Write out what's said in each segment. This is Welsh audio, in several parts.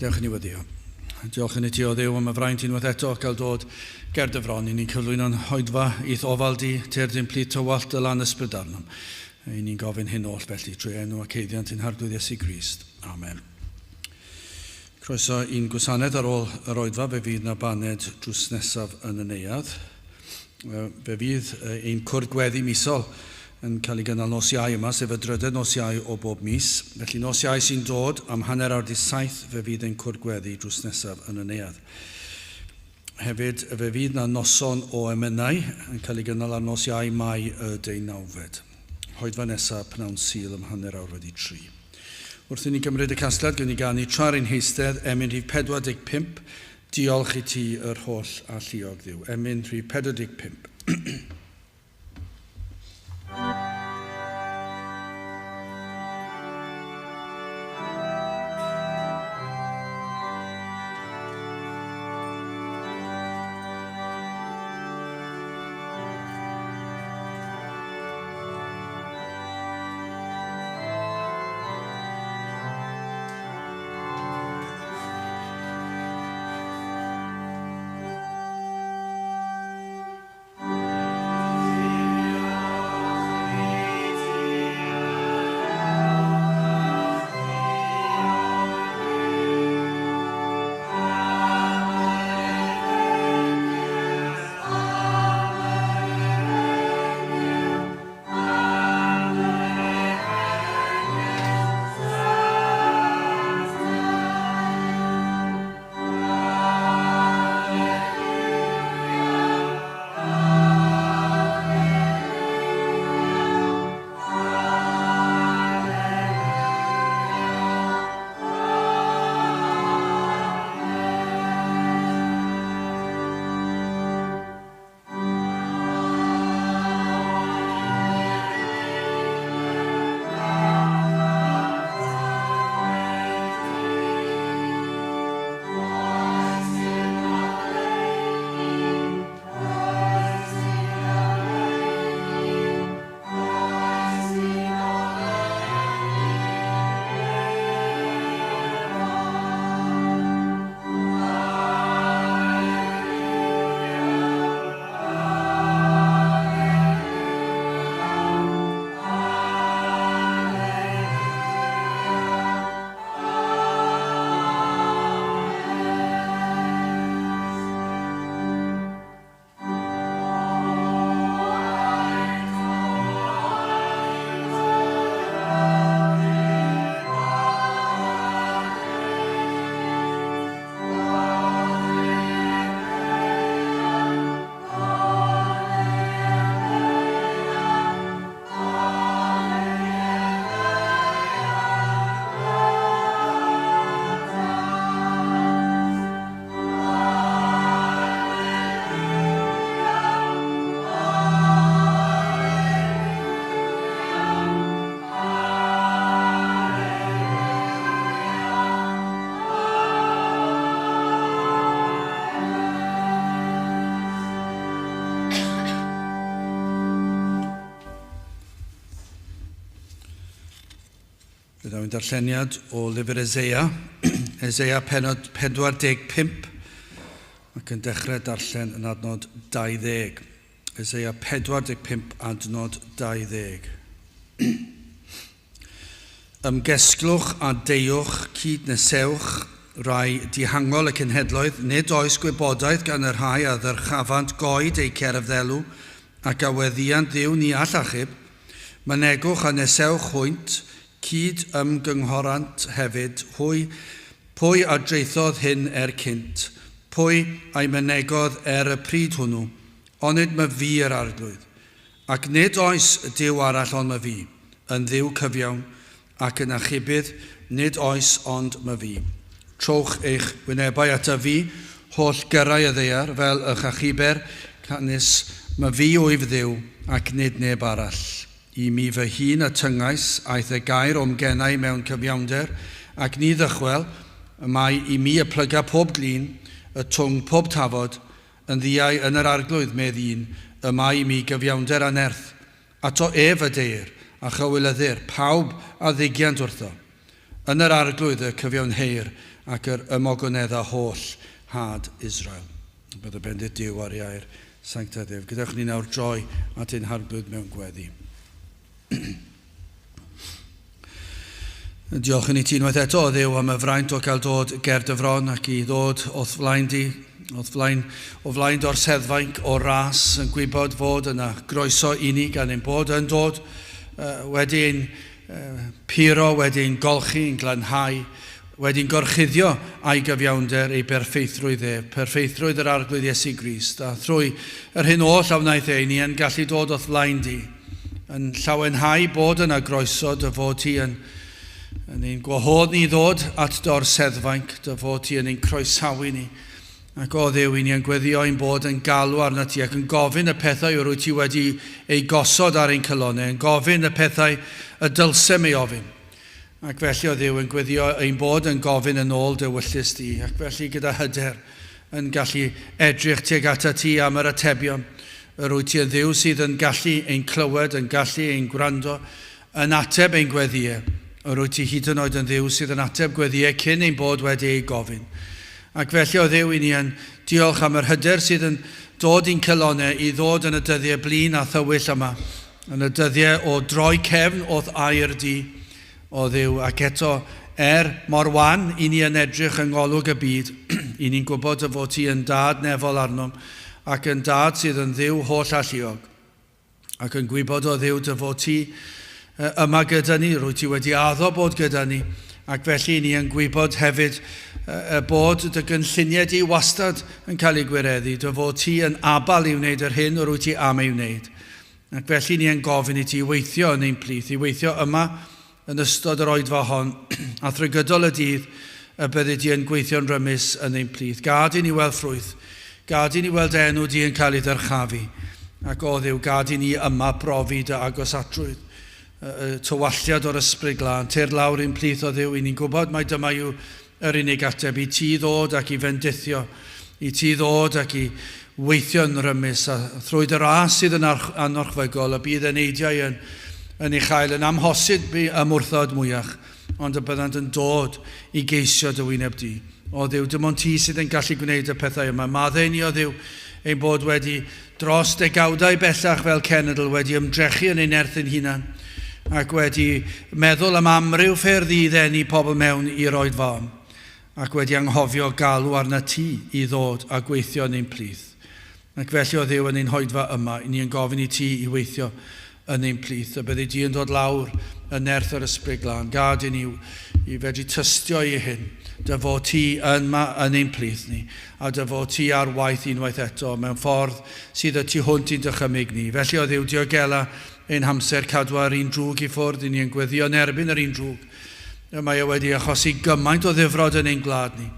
Dewch i ni weddio. Diolch yn i ti o Dduw am y fraint unwaith eto cael dod ger dy fron i ni'n cyflwyno'n hoedfa i'th ofal di, tyrd i'n plith tywallt dy lan ysbryd arnom. I ni'n gofyn hyn oll felly trwy enw ac haeddiant ein Harglwydd Iesu Grist. Amen. Croeso i'n gwasanaeth ar ôl yr oedfa, fe fydd na baned drws nesaf yn y neuadd. Fe fydd ein cwrdd gweddi misol yn cael ei gynnal nos Iau yma, sef y drydedd nos Iau o bob mis. Felly nos Iau sy'n dod am 7:30 fe fydd ein cwrdd gweddi drws nesaf yn y neuadd. Hefyd, fe fydd na noson o emynau yn cael ei gynnal ar nos Iau Mai y deunawfed. Hoedfa nesaf pnawn Sul am 3:30. Wrth i ni gymryd y casgliad, gewn ni ganu tra'r ein heistedd, emyn rhif 45, Diolch i ti yr holl alluog Dduw. Emyn rhif 45. Fe ddaw ein darlleniad o lyfr Eseia, Eseia penod 45, ac yn dechrau darllen yn adnod 20. Eseia 45 adnod 20. Ymgesglwch a deuwch, cyd-nesewch, rai dihangol y cenhedloedd, nid oes gwybodaeth gan y rhai a ddyrchafant goed eu cerfddelw, ac a weddïant Dduw ni all achub. Mynegwch a nesewch hwynt, cyd-ymgynghorant hefyd, hwy, pwy a draethodd hyn er cynt, pwy a'i mynegodd er y pryd hwnnw, onid myfi yr Arglwydd? Ac nid oes Duw arall ond myfi, yn Dduw cyfiawn, ac yn achubydd, nid oes ond myfi. Trowch eich wynebau ataf fi, holl gyrrau y ddaear, fel y'ch achuber, canys myfi wyf Dduw, ac nid neb arall. I mi fy hun y tyngais, aeth y gair o'm genau mewn cyfiawnder, ac ni ddychwel, y mae i mi y plyga pob glin, y twng pob tafod, Yn ddiau yn yr Arglwydd, medd un, y mae i mi gyfiawnder a nerth. Ato ef y deuir, a chywilyddir pawb a ddigiant wrtho. Yn yr Arglwydd y cyfiawnheir, ac yr ymogonedda holl had Israel. Bydd y bendith Duw ar ei air sanctaidd ef. Gadewch ni nawr droi at ein harglwydd mewn gweddi. Diolch yn i ti unwaith eto, o Dduw, am y fraint o gael dod ger dy fron ac i ddod o'th flaen di, o'th flaen, o flaen do'r seddfainc o ras, yn gwybod fod yna groeso i ni gan ein bod yn dod wedi ein puro, wedi ein golchi, ein glanhau, wedi'n gorchuddio a'i gyfiawnder, ei berffeithrwydd ef, perffeithrwydd yr Arglwydd Iesu Grist, a thrwy yr hyn oll a wnaeth e, ni yn gallu dod o'th flaen di, yn llawenhau bod yna groeso dy fod ti yn ein gwahodd ni ddod at do'r seddfainc, dy fod ti yn ein croesawu ni. Ac o Dduw, i ni yn gweddio ein bod yn galw arnat ti ac yn gofyn y pethau yr wyt ti wedi ei gosod ar ein calonnau, yn gofyn y pethau y dylsem ei ofyn. Ac felly o Dduw, yn gweddio ein bod yn gofyn yn ôl dy ewyllys di, ac felly gyda hyder yn gallu edrych tuag atat ti am yr atebion. Yr wyt ti yn Dduw sydd yn gallu ein clywed, yn gallu ein gwrando, yn ateb ein gweddïau. Yr wyt ti hyd yn oed yn Dduw sydd yn ateb gweddïau cyn ein bod wedi eu gofyn. Ac felly o Dduw, i ni yn diolch am yr hyder sydd yn dod i'n calonnau i ddod yn y dyddiau blin a thywyll yma, yn y dyddiau o droi cefn o'th air di, o Dduw, ac eto, mor wan i ni yn edrych yng ngolwg y byd, i ni'n gwybod dy fod ti yn dad nefol arnom, ac yn dad sydd yn Dduw holl alluog, ac yn gwybod o Dduw dy fod ti yma gyda ni, rwy ti wedi addo bod gyda ni, ac felly ni yn gwybod hefyd bod dy gynlluniau di wastad yn cael ei gwireddu, dy fod ti yn abal i wneud yr hyn yr wyt ti am ei wneud. Ac felly ni yn gofyn i ti weithio yn ein plith, i weithio yma yn ystod yr oedfa hon, a thrwy gydol y dydd y byddi di yn gweithio'n rymus yn ein plith. Gad i ni weld ffrwyth, gad i ni weld enw di yn cael ei ddyrchafu, ac o Dduw, gad i ni yma brofi dy agosatrwydd, y tywalltiad o'r ysbryd glân, tyrd lawr i'n plith o Dduw, i ni'n gwybod mai dyma yw yr unig ateb, i ti ddod ac i fendithio, i ti ddod ac i weithio yn rymus, a thrwy dy ras sydd yn anorchfygol, y bydd eneidiau yn ei chael yn amhosib ymwrthod mwyach, ond y byddant yn dod i geisio dy wyneb di. O Dduw, dim ond ti sydd yn gallu gwneud y pethau yma. Maddau ni o Dduw ein bod wedi dros degawdau bellach fel cenedl wedi ymdrechu yn ein nerth ein hunan ac wedi meddwl am amryw ffyrdd i ddenu pobl mewn i'r oedfaon ac wedi anghofio galw arnat ti i ddod a gweithio yn ein plith. Ac felly o Dduw yn ein hoedfa yma, i ni yn gofyn i ti i weithio yn ein plith, y byddi di yn dod lawr yn nerth yr ysbryd glân. Gad i ni i fedru tystio i hyn, dy fod ti yma yn ein plith ni, a dy fod ti ar waith unwaith eto mewn ffordd sydd y tu hwnt i'n dychymyg ni. Felly o Dduw, diogela ein hamser, cadw ar un drwg i ffwrdd, i ni yn gweddio yn erbyn yr un drwg. Mae e wedi achosi gymaint o ddifrod yn ein gwlad ni.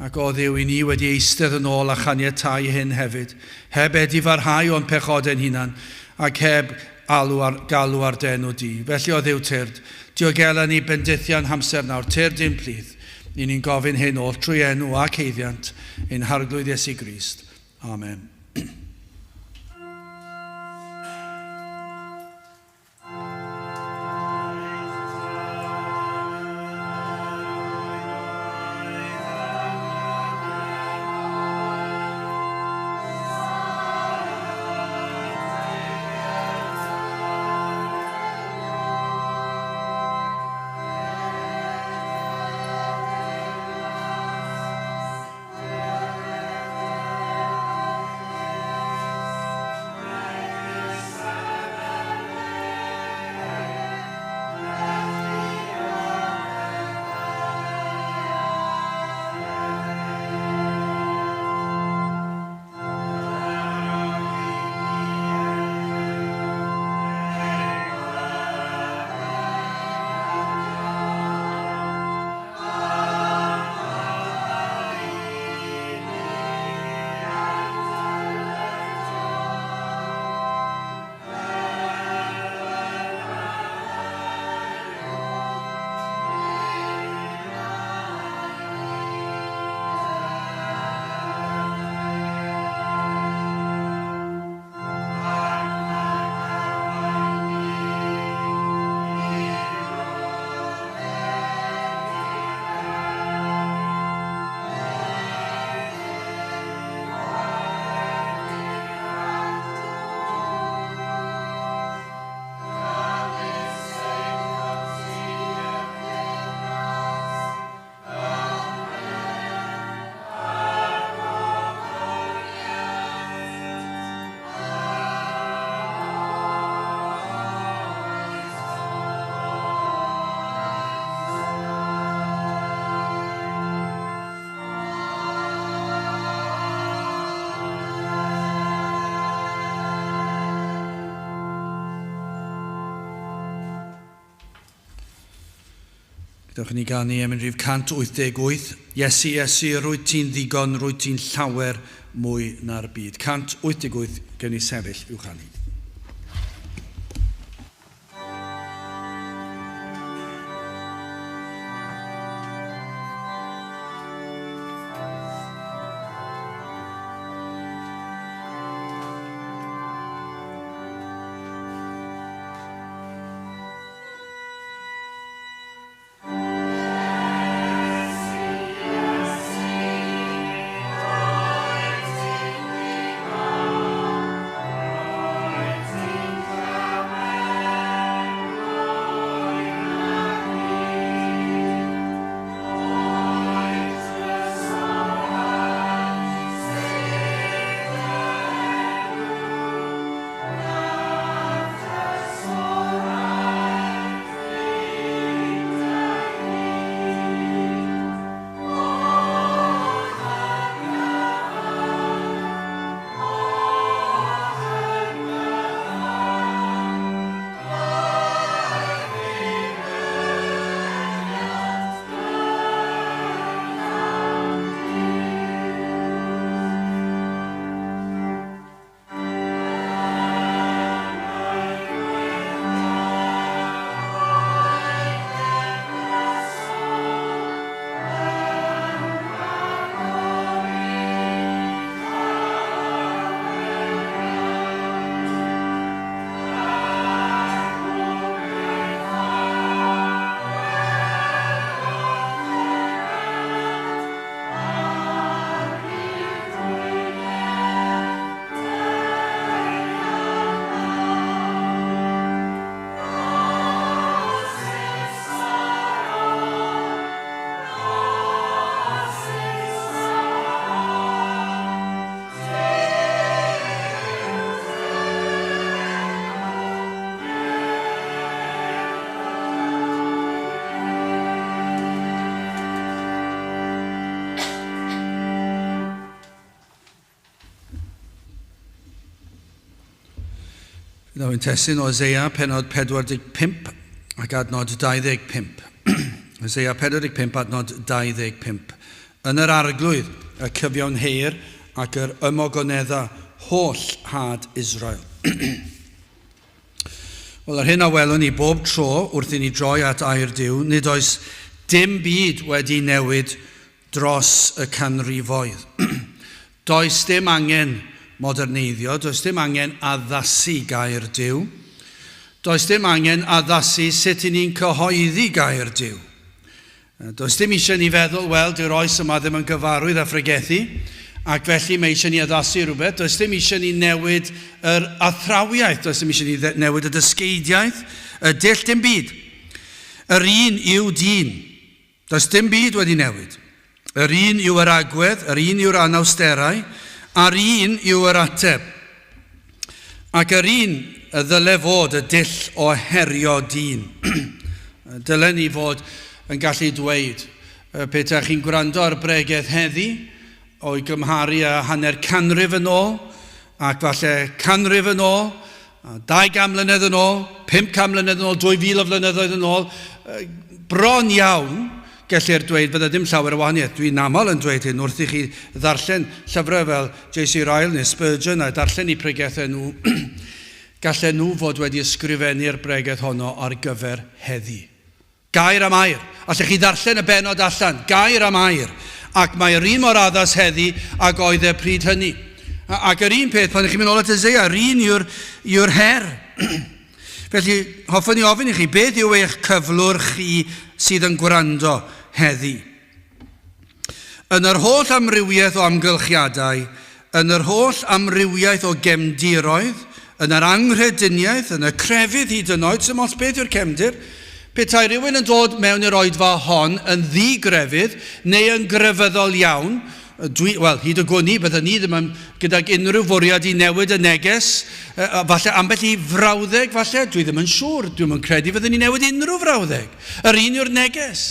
Ac o Dduw, i ni wedi eistedd yn ôl a chaniatáu hyn hefyd, heb edifarhau o'n pechodau'n hunan, ac heb galw ar d'enw di. Felly o Dduw, tyrd, diogela ni bendithion hamser nawr, tyrd i'n plith. I ni'n gofyn hyn oll trwy enw ac haeddiant ein Harglwydd Iesu Grist. Amen. Gadewch i ni ganu emyn rhif 188. Iesu, Iesu, rwyt ti'n ddigon, rwyt ti'n llawer mwy na'r byd. 188, gewn ni sefyll i'w chanu. Nawr yn testun o Isaiah penod 45 ac adnod 25. Isaiah 45 adnod 25. Yn yr arglwydd y cyfiawnheir ac yr ymogonedda holl had Israel. Wel, yr hyn a welwn ni bob tro wrth i ni droi at air Duw, nid oes dim byd wedi newid dros y canrifoedd. Does dim angen moderneiddio, does dim angen addasu gair Duw. Does dim angen addasu sut i ni'n cyhoeddi gair Duw. Does dim eisiau ni feddwl, wel, dyw'r oes yma ddim yn gyfarwydd â phregethu, ac felly mae eisiau ni addasu rhywbeth. Does dim eisiau ni newid yr athrawiaeth, does dim eisiau ni newid y dysgeidiaeth, y dull, dim byd. Yr un yw dyn. Does dim byd wedi newid. Yr un yw yr agwedd, yr un yw'r anawsterau, a'r un yw yr ateb. Ac yr un y ddyle fod y dull o herio dyn. Dylen ni fod yn gallu dweud, pe chi'n gwrando ar bregeth heddi, o'i gymharu â hanner canrif yn ôl, ac falle canrif yn ôl, 200 mlynedd yn ôl, 500 mlynedd yn ôl, 2000 o flynyddoedd yn ôl, bron iawn, gellir dweud fydde dim llawer o wahaniaeth. Dwi'n aml yn dweud hyn wrth i chi ddarllen llyfrau fel J.C. Ryle neu Spurgeon a darllen eu pregethau nhw. Gallen nhw fod wedi ysgrifennu'r bregeth honno ar gyfer heddi. Gair am air. Allech chi ddarllen y bennod allan, gair am air. Ac mae yr un mor addas heddi ag oedd e pryd hynny. Ac yr un peth pan ych chi'n mynd ôl at Isaiah, yr un yw'r, yw'r her. Felly, hoffwn i ofyn i chi, beth yw eich cyflwr chi sydd yn gwrando heddi? Yn yr holl amrywiaeth o amgylchiadau, yn yr holl amrywiaeth o gefndiroedd, yn yr anghrediniaeth, yn y crefydd hyd yn oed, sy'm ots beth yw'r cefndir, petai rhywun yn dod mewn i'r oedfa hon yn ddi-grefydd neu yn grefyddol iawn, dwi, wel, hyd y gwn i, bydden ni ddim yn gydag unrhyw fwriad i newid y neges, falle ambell i frawddeg, falle, dwi ddim yn siŵr, dwi'm yn credu fydden ni newid unrhyw frawddeg. Yr un yw'r neges.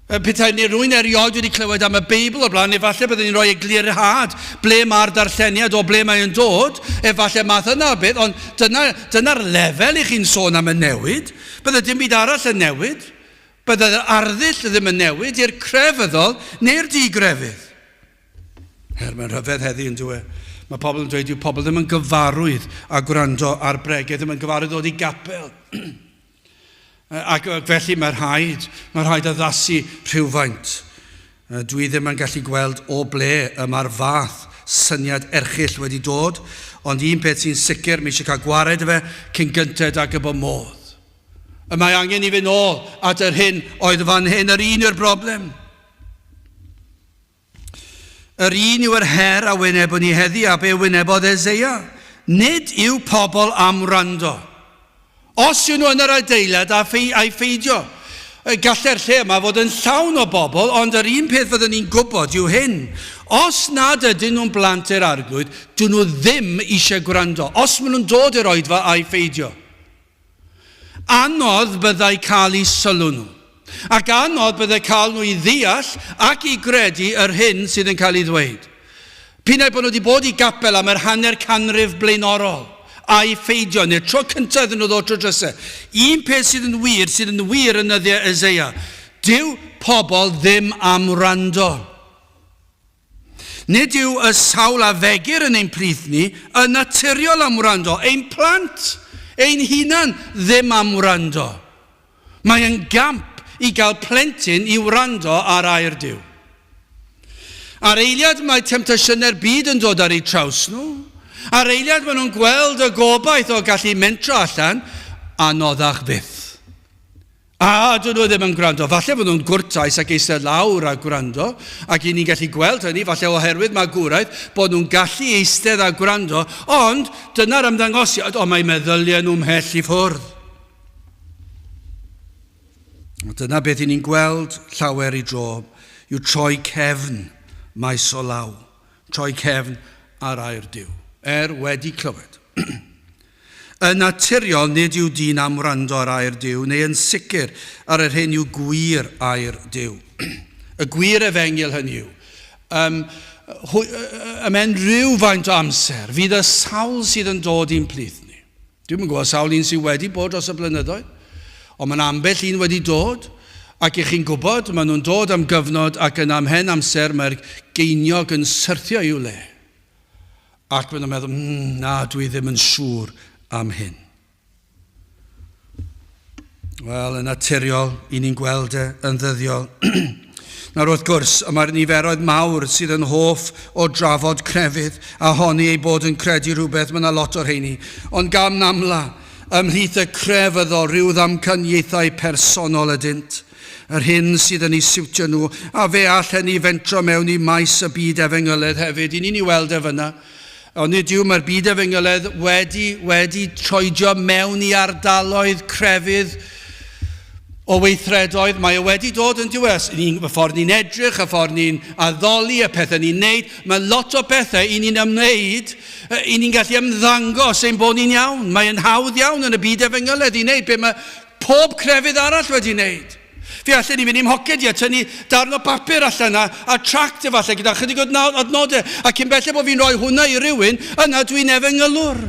Petai ni rwy'n erioed wedi clywed am y Beibl o'r blaen, efallai byddwn ni'n rhoi eglurhad ble mae'r darlleniad o ble mae'n dod, efallai math yna o beth, ond dyna, dyna'r lefel i chi'n sôn am y newid. Bydde dim byd arall yn newid. Byddai'r arddull ddim yn newid i'r crefyddol neu'r digrefydd. Her, mae'n rhyfedd heddi yn dwi. Mae pobl yn dweud yw pobl ddim yn gyfarwydd â gwrando ar bregeth, ddim yn gyfarwydd ddod i gapel. Ac felly mae rhaid, mae rhaid addasu rhywfaint. Dwi ddim yn gallu gweld o ble y mae'r fath syniad erchyll wedi dod, ond un peth sy'n sicr, mae eisiau cael gwared fe cyn gynted ag y bo modd. Y mae angen i fynd ôl at yr hyn oedd fan hyn, yr un yw'r broblem. Yr un yw yr her a wynebwn ni heddi a be wynebodd Eseia. Nid yw pobl am wrando. Os yw nhw yn yr adeilad a a'i pheidio, gallai'r lle yma fod yn llawn o bobl, ond yr un peth fyddwn ni'n gwybod yw hyn. Os nad ydyn nhw'n blant i'r arglwydd, dyn nhw ddim eisiau gwrando. Os maen nhw'n dod i'r oedfa a'i pheidio. Anodd byddai cael eu sylw nhw. Ac anodd byddai cael nhw i ddeall ac i gredu yr hyn sydd yn cael ei ddweud. P'un ai bod nhw wedi bod i gapel am yr hanner canrif blaenorol, a'i pheidio, neu'r tro cyntaf iddyn nhw ddod trwy drysau. Un peth sydd yn wir, sydd yn wir yn nyddiau Eseia, dyw pobl ddim am wrando. Nid yw y sawl a fegir yn ein plith ni yn naturiol am wrando, ein plant ein hunan ddim am wrando. Mae yn gamp i gael plentyn i wrando ar air Duw. Ar eiliad mae temtasiynau'r byd yn dod ar eu traws nhw. Ar eiliad maen nhw'n gweld y gobaith o gallu mentro allan, anoddach fyth. A dyn nhw ddim yn gwrando. Falle fod nhw'n gwrtais ac eistedd lawr a gwrando, ac i ni'n gallu gweld hynny, falle oherwydd magwraeth, bod nhw'n gallu eistedd a gwrando, ond dyna'r ymddangosiad, ond mae meddyliau nhw mhell i ffwrdd. Dyna beth i ni'n gweld llawer i dro, yw troi cefn maes o law, troi cefn ar air Duw, er wedi clywed. Yn naturiol, nid yw dyn am wrando ar air Duw, neu yn sicr ar yr hyn yw gwir air Duw. Y gwir efengyl hynny yw. Um, ymhen rhywfaint o amser, fydd y sawl sydd yn dod i'n plith ni. Dwi'm yn gwybod sawl un sydd wedi bod dros y blynyddoedd, ond mae'n ambell un wedi dod, ac i chi'n gwybod, maen nhw'n dod am gyfnod ac yna ymhen amser mae'r geiniog yn syrthio i'w le. Ac maen nhw'n meddwl, mm, na, dwi ddim yn siŵr am hyn. Wel, yn naturiol, i ni'n gweld e yn ddyddiol. Nawr wrth gwrs, y mae'r niferoedd mawr sydd yn hoff o drafod crefydd a honni eu bod yn credu rhywbeth, mae yna lot o'r rheini. Ond gan amla, ymhlith y crefyddol rhyw ddamcaniaethau personol ydynt. Yr hyn sydd yn eu siwtio nhw, a fe all hynny fentro mewn i maes y byd efengyledd hefyd. I ni'n ei weld e fyna. Ond nid yw, mae'r byd efengyledd wedi, wedi troedio mewn i ardaloedd crefydd o weithredoedd. Mae e wedi dod yn diwedd. Ni'n, y ffordd ni'n edrych, y ffordd ni'n addoli, y pethau ni'n neud. Mae lot o bethau i ni'n ymwneud, i ni'n gallu ymddangos ein bod ni'n iawn. Mae'n hawdd iawn yn y byd efengyledd i wneud be mae Pob crefydd arall wedi wneud. Fe allen ni fynd i'm hoced i a tynnu darn o bapur allan a, a tract efallai gyda chydig o adnodau, a cyn belled bod fi'n rhoi hwnna i rywun, yna dwi'n efengylwr.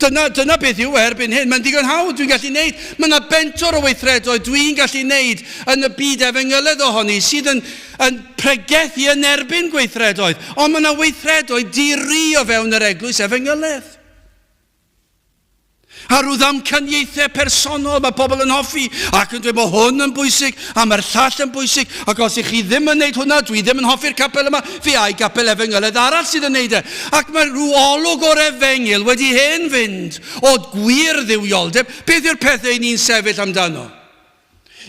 Dyna, dyna beth yw e erbyn hyn. Mae'n ddigon hawdd, dwi'n gallu neud. Mae yna bentwr o weithredoedd dwi'n gallu neud yn y byd efengyledd ohoni sydd yn, yn pregethu yn erbyn gweithredoedd. Ond mae yna weithredoedd di-ri o fewn yr eglwys efengyledd. A rhyw ddamcaniaethau personol mae pobl yn hoffi ac yn dweud mae hwn yn bwysig a mae'r llall yn bwysig ac os ych chi ddim yn neud hwnna dwi ddim yn hoffi'r capel yma fe ai gapel efengyledd arall sydd yn neud e ac mae rhyw olwg o'r efengyl wedi hen fynd o gwir dduwioldeb beth yw'r pethau i ni'n sefyll amdano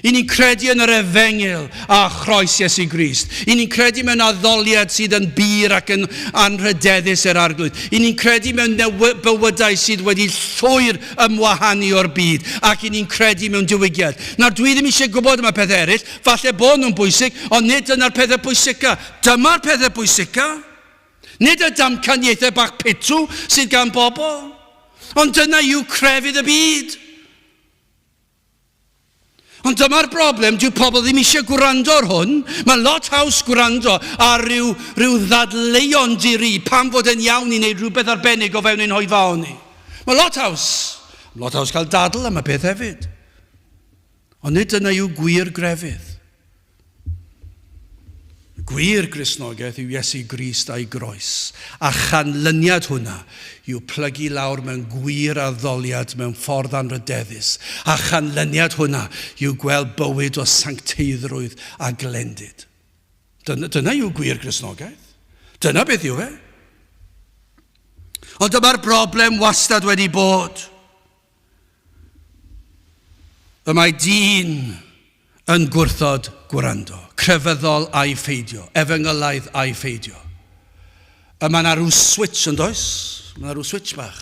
I ni'n credu yn yr efengyl a chroes Iesu Grist. I ni'n credu mewn addoliad sydd yn bur ac yn anrhydeddus i'r Arglwydd. I ni'n credu mewn bywydau sydd wedi llwyr ymwahanu o'r byd. Ac i ni'n credu mewn diwygiad. Nawr, dwi ddim eisiau gwybod am y pethau eraill. Falle bod nhw'n bwysig, ond nid dyna'r pethau pwysica. Dyma'r pethau pwysica. Nid y damcaniaethau bach pitw sydd gan bobl. Ond dyna yw crefydd y byd. Ond dyma'r broblem, dyw pobl ddim eisiau gwrando ar hwn. Mae'n lot haws gwrando ar ryw, ryw ddadleuon diri pam fod e'n iawn i wneud rhywbeth arbennig o fewn ein hoedfaon ni. Mae'n lot haws. Lot haws cael dadl am y peth hefyd. Ond nid dyna yw gwir grefydd. Gwir Gristnogaeth yw Iesu Grist a'i groes, a chanlyniad hwnna yw plygu lawr mewn gwir addoliad mewn ffordd anrhydeddus, a chanlyniad hwnna yw gweld bywyd o sancteiddrwydd a glendid. Dyna, dyna yw gwir Gristnogaeth. Dyna beth yw e. Ond dyma'r broblem wastad wedi bod. Y mae dyn yn gwrthod gwrando, crefyddol a'i pheidio, efengylaidd a'i pheidio. Y mae yna rhyw switch yn does? Mae yna rhyw switch bach.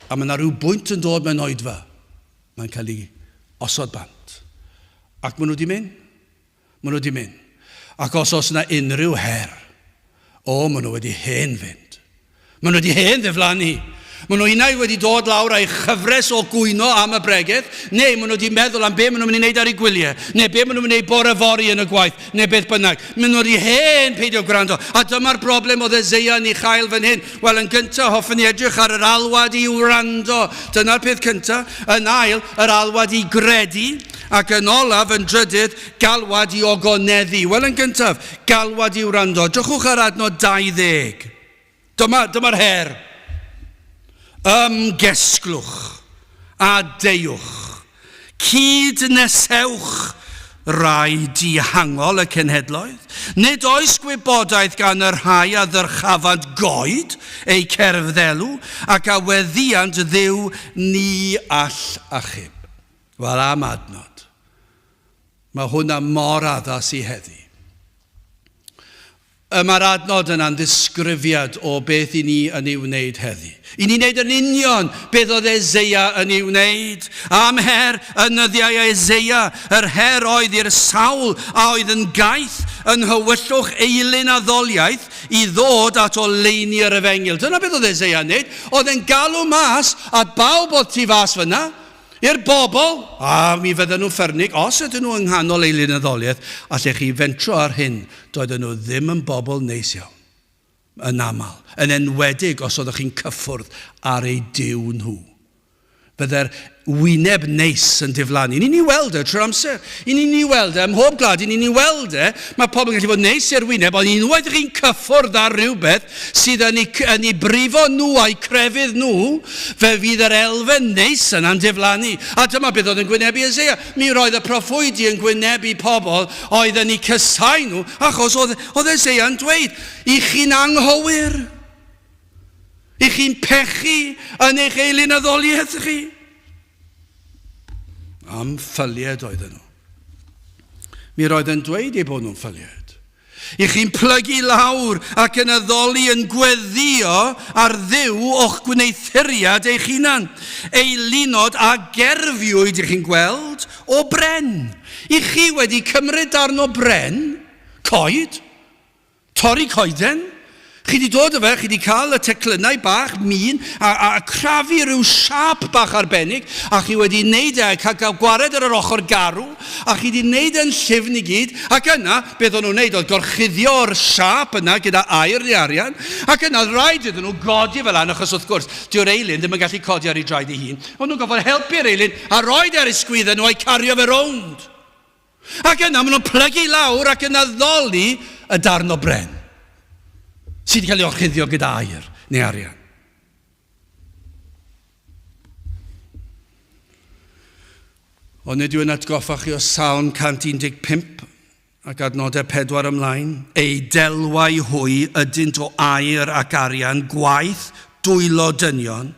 A mae yna rhyw bwynt yn dod mewn oedfa. Mae'n cael ei osod bant. Ac maen nhw wedi mynd. Maen nhw wedi mynd. Ac os oes yna unrhyw her, o, maen nhw wedi hen fynd. Maen nhw wedi hen ddiflannu. Maen nhw unai wedi dod lawr â'i chyfres o gwyno am y bregeth, neu maen nhw wedi meddwl am be maen nhw'n mynd i wneud ar eu gwyliau, neu be maen nhw'n mynd i wneud bore fory yn y gwaith, neu beth bynnag. Maen nhw wedi hen peidio gwrando. A dyma'r broblem oedd Eseia yn ei chael fan hyn. Wel, yn gyntaf, hoffwn i edrych ar yr alwad i wrando. Dyna'r peth cyntaf. Yn ail, yr alwad i gredu. Ac yn olaf, yn drydydd, galwad i ogoneddu. Wel, yn gyntaf, galwad i wrando. Drychwch ar adnod 20. Dyma, dyma'r her. Ymgesglwch a deuwch. Cyd-nesewch rai dihangol y cenhedloedd. Nid oes gwybodaeth gan y rhai a ddyrchafant goed eu cerfddelw ac a weddiant Dduw ni all achub. Wel, am adnod. Mae hwnna mor addas i heddi. Y mae'r adnod yna'n ddisgrifiad o beth i ni yn ei wneud heddi. I ni'n wneud yn union beth oedd Eseia yn ei wneud. Am her yn nyddiau Eseia, yr her oedd i'r sawl a oedd yn gaeth yn nhywyllwch eilun addoliaeth i ddod at oleuni yr efengyl. Dyna beth oedd Eseia yn wneud. Oedd e'n galw mas at bawb oedd tu fas fyna. I'r bobl, a mi fydden nhw'n ffyrnig, os ydyn nhw yng nghanol eu lunyddoliaeth, allech chi fentro ar hyn, doedden nhw ddim yn bobl neis iawn. Yn aml. Yn enwedig os oeddech chi'n cyffwrdd ar eu duw nhw. Fydde'r wyneb neis yn diflannu. Ni'n ei weld e trwy'r amser. I ni'n ei weld e ym mhob gwlad. I ni'n ei weld e. Mae pobl yn gallu bod neis i'r wyneb, ond unwaith ych chi'n cyffwrdd ar rhywbeth sydd yn eu, yn eu brifo nhw a'u crefydd nhw, fe fydd yr elfen neis yna'n diflannu. A dyma beth oedd yn gwynebu Eseia. Mi roedd y proffwydi yn gwynebu pobl oedd yn eu cysau nhw, achos oedd, oedd Eseia yn dweud, i chi'n anghywir. I chi'n pechu yn eich eilunaddoliaeth chi. Am ffylied oedden nhw. Mi roedd yn dweud eu bod nhw'n ffylied. I chi'n plygu lawr ac yn addoli yn gweddïo ar Dduw o'ch gwneuthuriad eich hunan. Eilunod a gerfiwyd, i chi'n gweld, o bren. I chi wedi cymryd darn o bren, coed, Torri coeden? Chi 'di dod â fe, chi 'di cael y teclynnau bach min a, a, a crafu rhyw siâp bach arbennig a chi wedi wneud e a cael, cael gwared ar yr ochr garw a chi 'di wneud e'n llyfn i gyd ac yna beth o'n nhw'n wneud oedd gorchuddio'r siâp yna gyda aur neu arian ac yna oedd rhaid iddyn nhw godi fel lan achos wrth gwrs dyw'r eilun ddim yn gallu codi ar ei draed ei hun. O'n nhw'n gorfod helpu'r eilun a roed e ar ei sgwyddau nhw a'i cario fe rownd. Ac yna maen nhw'n plygu lawr ac yn addoli y darn o bren sydd wedi cael ei orchuddio gyda aur neu arian. Ond nid yw'n atgoffa chi o Salm 115 ac adnodau 4 ymlaen. Ei delwau hwy ydynt o aur ac arian, gwaith dwylo dynion,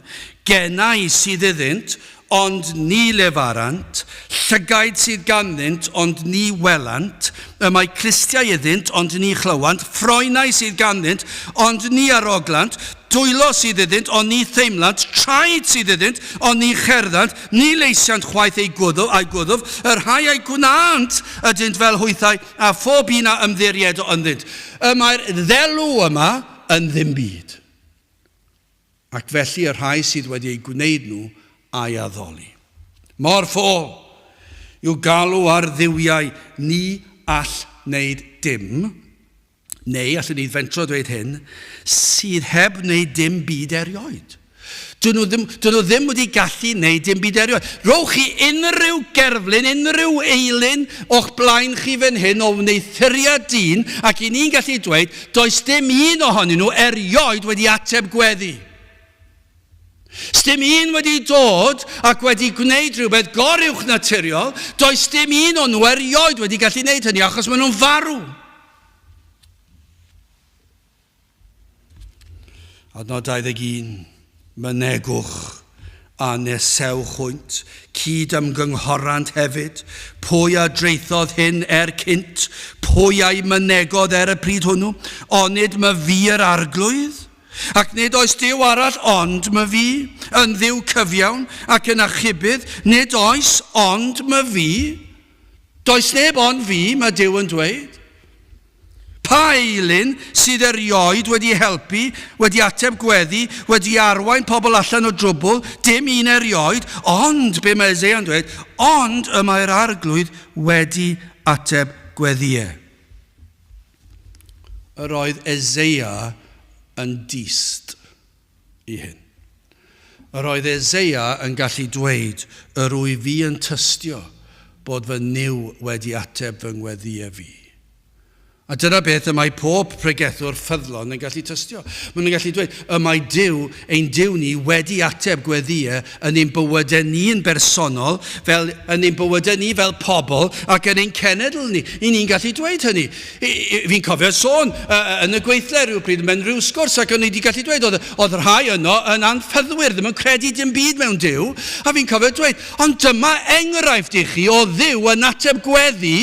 genau sydd iddynt, ond ni lefarant, llygaid sydd ganddynt, ond ni welant, y mae clustiau iddynt, ond ni chlywant, ffroenau sydd ganddynt, ond ni aroglant, dwylo sydd iddynt, ond ni theimlant, traed sydd iddynt, ond ni cherddant, ni leisiant chwaith eu gwddf, a'u gwddf, y rhai a'i gwnânt ydynt fel hwythau, a phob un a ymddiriedo ynddynt. Y mae'r ddelw yma yn ddim byd. Ac felly y rhai sydd wedi eu gwneud nhw a'i addoli. Mor ffôl yw galw ar dduwiau ni all wneud dim, neu allwn ni fentro dweud hyn, sydd heb wneud dim byd erioed. Dyn nhw ddim, dyn nhw ddim wedi gallu wneud dim byd erioed. Rhowch chi unrhyw gerflun, unrhyw eilun o'ch blaen chi fan hyn o wneuthuriad dyn, ac i ni'n gallu dweud, does dim un ohonyn nhw erioed wedi ateb gweddi. Sdim un wedi dod ac wedi gwneud rhywbeth goruwchnaturiol, does dim un o'n nhw erioed wedi gallu gwneud hynny achos maen nhw'n farw. Adnod 21, Mynegwch a nesewch hwynt, cyd ymgynghorant hefyd, pwy a draethodd hyn er cynt, pwy a'i mynegodd er y pryd hwnnw, onid myfi yr arglwydd? Ac nid oes Duw arall ond myfi, yn Dduw cyfiawn ac yn achubydd, nid oes ond myfi. Does neb ond fi, mae Duw yn dweud. Pa eilun sydd erioed wedi helpu, wedi ateb gweddi, wedi arwain pobl allan o drwbl? Dim un erioed. Ond, be mae Eseia'n dweud, ond y mae'r Arglwydd wedi ateb gweddïau. Yr oedd Eseia yn dyst i hyn. Yr oedd Eseia yn gallu dweud, Yr wyf fi yn tystio bod fy Nuw wedi ateb fy ngweddïau fi. A dyna beth y mae pob pregethwr ffyddlon yn gallu tystio. Maen nhw'n gallu dweud, y mae Duw, ein Duw ni, wedi ateb gweddïau yn ein bywydau ni yn bersonol, fel yn ein bywydau ni fel pobl, ac yn ein cenedl ni. I ni'n gallu dweud hynny. Fi'n cofio sôn yn y gweithle rhywbryd mewn rhyw sgwrs ac o'n i wedi gallu dweud, oedd, oedd rhai yno yn anffyddwyr, ddim yn credu dim byd mewn Duw, a fi'n cofio dweud, ond dyma enghraifft i chi o Dduw yn ateb gweddi,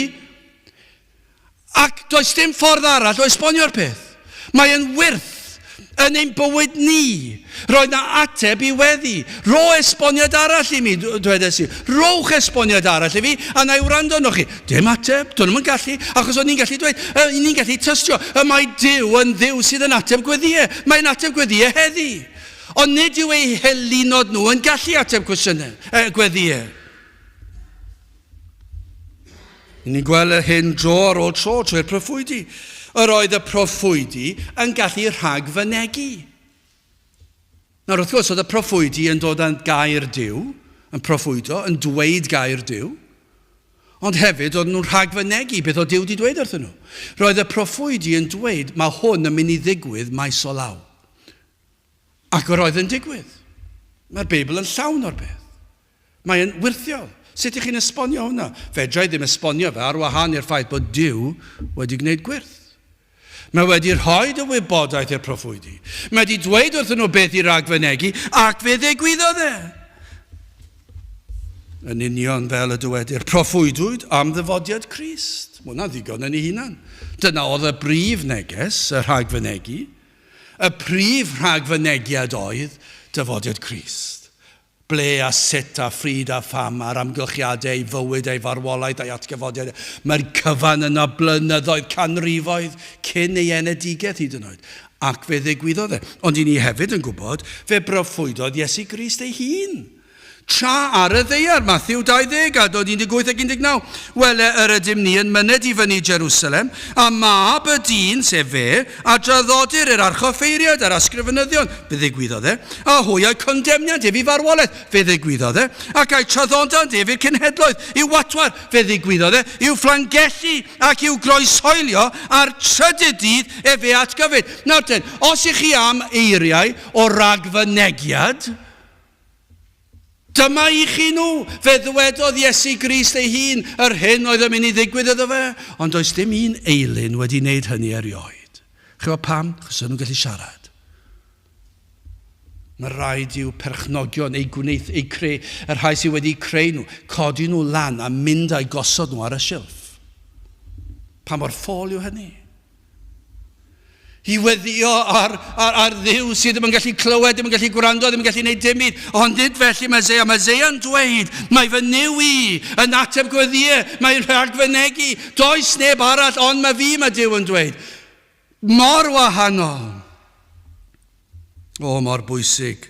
Ac does dim ffordd arall o esbonio'r peth. Mae yn wyrth yn ein bywyd ni. Roedd na ateb i weddi. Rho esboniad arall i mi, dwedes i. Rhowch esboniad arall i fi, a na i wrando arnoch chi. Dim ateb, dyn nhw'n gallu, achos o'n i'n gallu dweud, yy, ni'n gallu tystio, y mae Duw yn Dduw sydd yn ateb gweddïau. Mae'n ateb gweddïau heddi. Ond nid yw eu helinod nhw yn gallu ateb cwestiynau, gweddïau. Ni'n gweld y hyn dro ar ôl tro trwy'r proffwydi. Yr oedd y proffwydi yn gallu rhagfynegi. Nawr, wrth gwrs, oedd y proffwydi yn dod â'n gair Duw, yn proffwydo, yn dweud gair Duw, ond hefyd oedd nhw'n rhagfynegi beth oedd Duw wedi dweud wrthyn nhw. Roedd y proffwydi yn dweud, mae hwn yn mynd i ddigwydd maes o law. Ac yr oedd yn digwydd. Mae'r Beibl yn llawn o'r peth. Mae e'n wyrthiol. Sut ych chi'n esbonio hwnna? Fedra i ddim esbonio fe ar wahân i'r ffaith bod Duw wedi gwneud gwyrth. Mae wedi rhoi y wybodaeth i'r proffwydi. Mae wedi dweud wrthyn nhw beth i ragfynegi, ac fe ddigwyddodd e. Yn union fel y dywedir, proffwydwyd am ddyfodiad Crist. Mae hwnna'n ddigon yn ei hunan. Dyna oedd y brif neges, y rhagfynegi. Y prif rhagfynegiad oedd dyfodiad Crist. Ble a sut a phryd a pham a'r amgylchiadau ei fywyd, ei farwolaeth a'i atgyfodiad. Mae'r cyfan yna blynyddoedd, canrifoedd cyn ei enedigaeth hyd yn oed. Ac fe ddigwyddodd e. Ond i ni hefyd yn gwybod, fe broffwydodd Iesu Grist ei hun. Tra ar y ddaear, Mathew 20, adnod 18 ac 19. Wele, yr ydym ni yn myned i fyny Jerusalem, a mab y dyn, sef fe, a draddodir i'r archoffeiriaid a'r ysgrifenyddion, fe ddigwyddodd e, a hwy a'i condemniant ef i farwolaeth, fe ddigwyddodd e, ac a'i traddodant ef i'r cenhedloedd, i'w watwar, fe ddigwyddodd e, i'w fflangellu ac i'w groeshoelio, a'r trydydd dydd efe atgyfyd. Nawr ten, os ych chi am eiriau o ragfynegiad, Dyma i chi nhw! Fe ddywedodd Iesu Grist ei hun yr hyn oedd yn mynd i ddigwydd iddo fe, ond does dim un eilun wedi wneud hynny erioed. Chi'n gwybod pam? Achos oedden nhw'n gallu siarad. Mae rhaid i'w perchnogion eu gwneud, eu creu, y rhai sydd wedi creu nhw, codi nhw lan a mynd a'u gosod nhw ar y silff. Pa mor ffôl yw hynny? I weddio ar, ar, ar Dduw sydd ddim yn gallu clywed, ddim yn gallu gwrando, ddim yn gallu gwneud dim byd. Ond nid felly mae Eseia. Mae Eseia'n dweud, mae fy Nuw i yn ateb gweddïau, mae'n rhagfynegi. Does neb arall ond mae fi, mae Duw yn dweud. Mor wahanol. O, mor bwysig.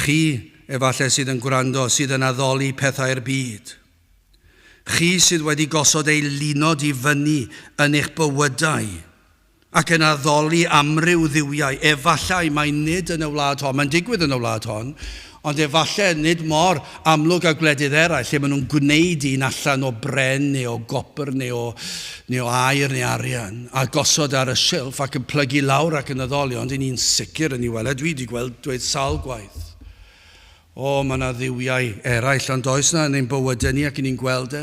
Chi, efallai sydd yn gwrando, sydd yn addoli pethau'r byd. Chi sydd wedi gosod ei lunod i fyny yn eich bywydau. Ac yn addoli amryw dduwiau. Efallai mai nid yn y wlad hon, mae'n digwydd yn y wlad hon, ond efallai nid mor amlwg â gwledydd eraill lle maen nhw'n gwneud un allan o bren neu o gopr neu o, neu o aur neu arian a gosod ar y silff ac yn plygu lawr ac yn addoli, ond i ni'n sicr yn ei weld, dwi wedi gweld dweud sawl gwaith. O, mae yna dduwiau eraill, ond oes yna yn ein bywydau ni ac ni'n gweld e.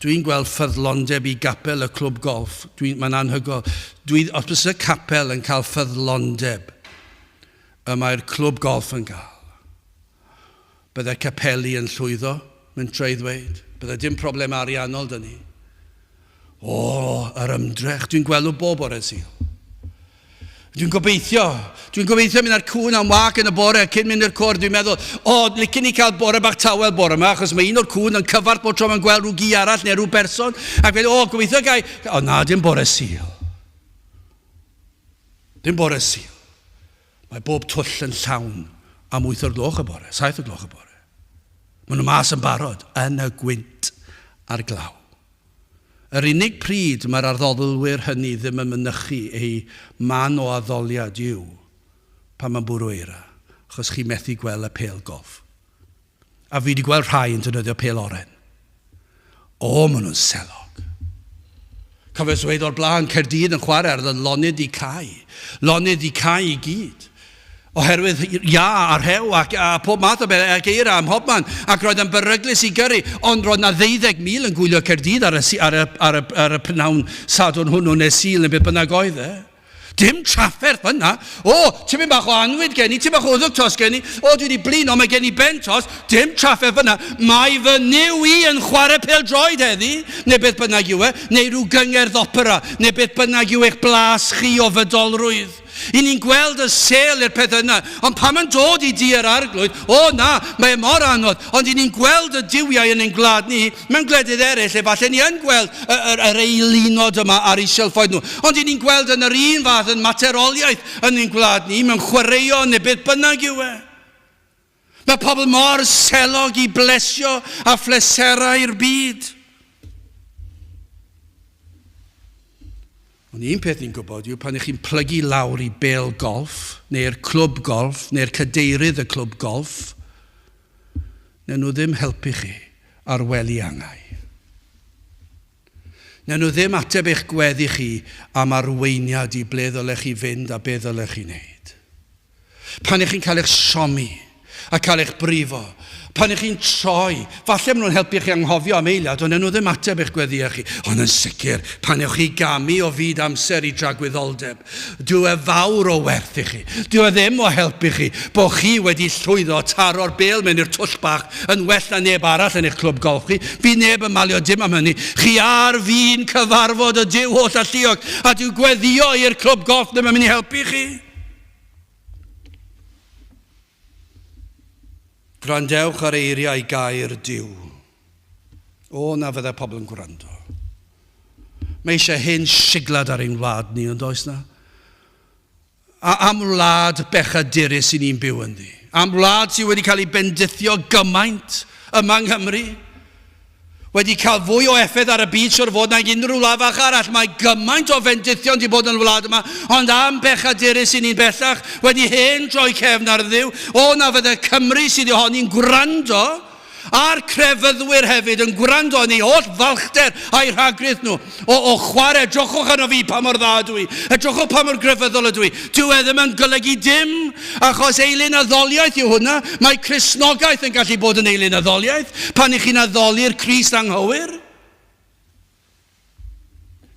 Dwi'n gweld ffyddlondeb i gapel y clwb golff. Mae'n anhygoel. Dwi, os bys y capel yn cael ffyddlondeb y mae'r clwb golff yn cael, bydde capeli yn llwyddo, mentra i ddweud. Bydde dim problem ariannol dyn ni. O, yr ymdrech. Dwi'n gweld nhw bob bore Sul. Dwi'n gobeithio, dwi'n gobeithio mynd â'r cŵn am wag yn y bore cyn mynd i'r côr. Dwi'n meddwl, o, licen ni cael bore bach tawel bore yma, achos mae un o'r cŵn yn cyfarth bob tro mae'n gweld rhyw gi arall neu rhyw berson. Ac fel, o, gobeithio gai... O, na, dim bore Sul. Dim bore Sul. Mae bob twll yn llawn am 8 o'r gloch y bore, 7 o'r gloch y bore. Maen nhw mas yn barod, yn y gwynt a'r glaw. Yr unig pryd mae'r arddolwyr hynny ddim yn mynychu eu man o addoliad yw pan mae'n bwrw eira, achos chi methu gweld y pêl golff. A fi wedi gweld rhai yn defnyddio pêl oren. O, maen nhw'n selog. Cofio dweud o'r blaen, Caerdydd yn chwarae ar y lonydd i cau. Lonydd i cau i gyd. Oherwydd iâ a rhew ac, a pob math o beth, ac eira ym mhobman, ac roedd yn beryglus i gyrru, ond roedd na ddeuddeg mil yn gwylio Caerdydd ar y, ar y, ar y, ar y prynhawn Sadwrn hwnnw neu Sul neu beth bynnag oedd e. Dim trafferth yna. O, tipyn bach o anwyd gen i, tipyn bach o wddwg tost gen i. O, dwi wedi blino, mae gen i ben tost. Dim trafferth yna. Mae fy Nuw i yn chwarae pêl-droed heddi, neu beth bynnag yw e, neu rhyw gyngerdd opera, neu beth bynnag yw eich blas chi o fydolrwydd. I ni'n gweld y sêl i'r peth yna, ond pan mae'n dod i du yr Arglwydd, o na, mae e mor anodd, ond i ni'n gweld y duwiau yn ein gwlad ni, mewn gwledydd eraill, efallai ni yn gweld yr, yr, yr eilunod yma ar eu silffoedd nhw, ond i ni'n gweld yn yr un fath yn materoliaeth yn ein gwlad ni, mewn chwaraeon neu beth bynnag yw e. Mae pobl mor selog i blesio a phleserau'r byd. Ond un peth ni'n gwybod yw pan ych chi'n plygu lawr i bêl golff, neu'r clwb golff, neu'r cadeirydd y clwb golff, neu nhw ddim helpu chi ar wely angau. Neu nhw ddim ateb eich gweddi chi am arweiniad i ble ddylech chi fynd a be ddylech chi wneud. Pan ych chi'n cael eich siomi a cael eich brifo, pan ych chi'n troi, falle maen nhw'n helpu chi anghofio am eiliad, ond nhw ddim ateb eich gweddïau chi. Ond yn sicr, pan ewch chi gamu o fyd amser i dragwyddoldeb, dyw e fawr o werth i chi. Dyw e ddim o helpu chi bod chi wedi llwyddo taro'r bêl mewn i'r twll bach yn well na neb arall yn eich clwb golff chi. Fydd neb yn malio dim am hynny. Chi ar fin cyfarfod y Duw holl alluog, a dyw gweddïo i'r clwb golff ddim yn mynd i helpu chi. Gwrandewch ar eiriau gair Duw. O, na fydde pobl yn gwrando. Mae eisiau hen siglad ar ein wlad ni, ond oes na? A am wlad bechadurus i ni'n byw ynddi. Am wlad sydd wedi cael ei bendithio gymaint yma yng Nghymru. Wedi cael fwy o effaith ar y byd siwr fod nag unrhyw wlad fach arall. Mae gymaint o fendithion di bod yn y wlad yma, ond am bechadurus i ni'n bellach wedi hen droi cefn ar Dduw. O, na fydde Cymru sydd ohoni'n gwrando, a'r crefyddwyr hefyd yn gwrando yn eu holl falchder a'i rhagrith nhw. O, o chwarae, edrychwch arno fi pa mor dda ydw i. Edrychwch pa mor grefyddol ydw i. Dyw e ddim yn golygu dim, achos eilun addoliaeth yw hwnna. Mae Cristnogaeth yn gallu bod yn eilun addoliaeth pan ych chi'n addoli'r Crist anghywir.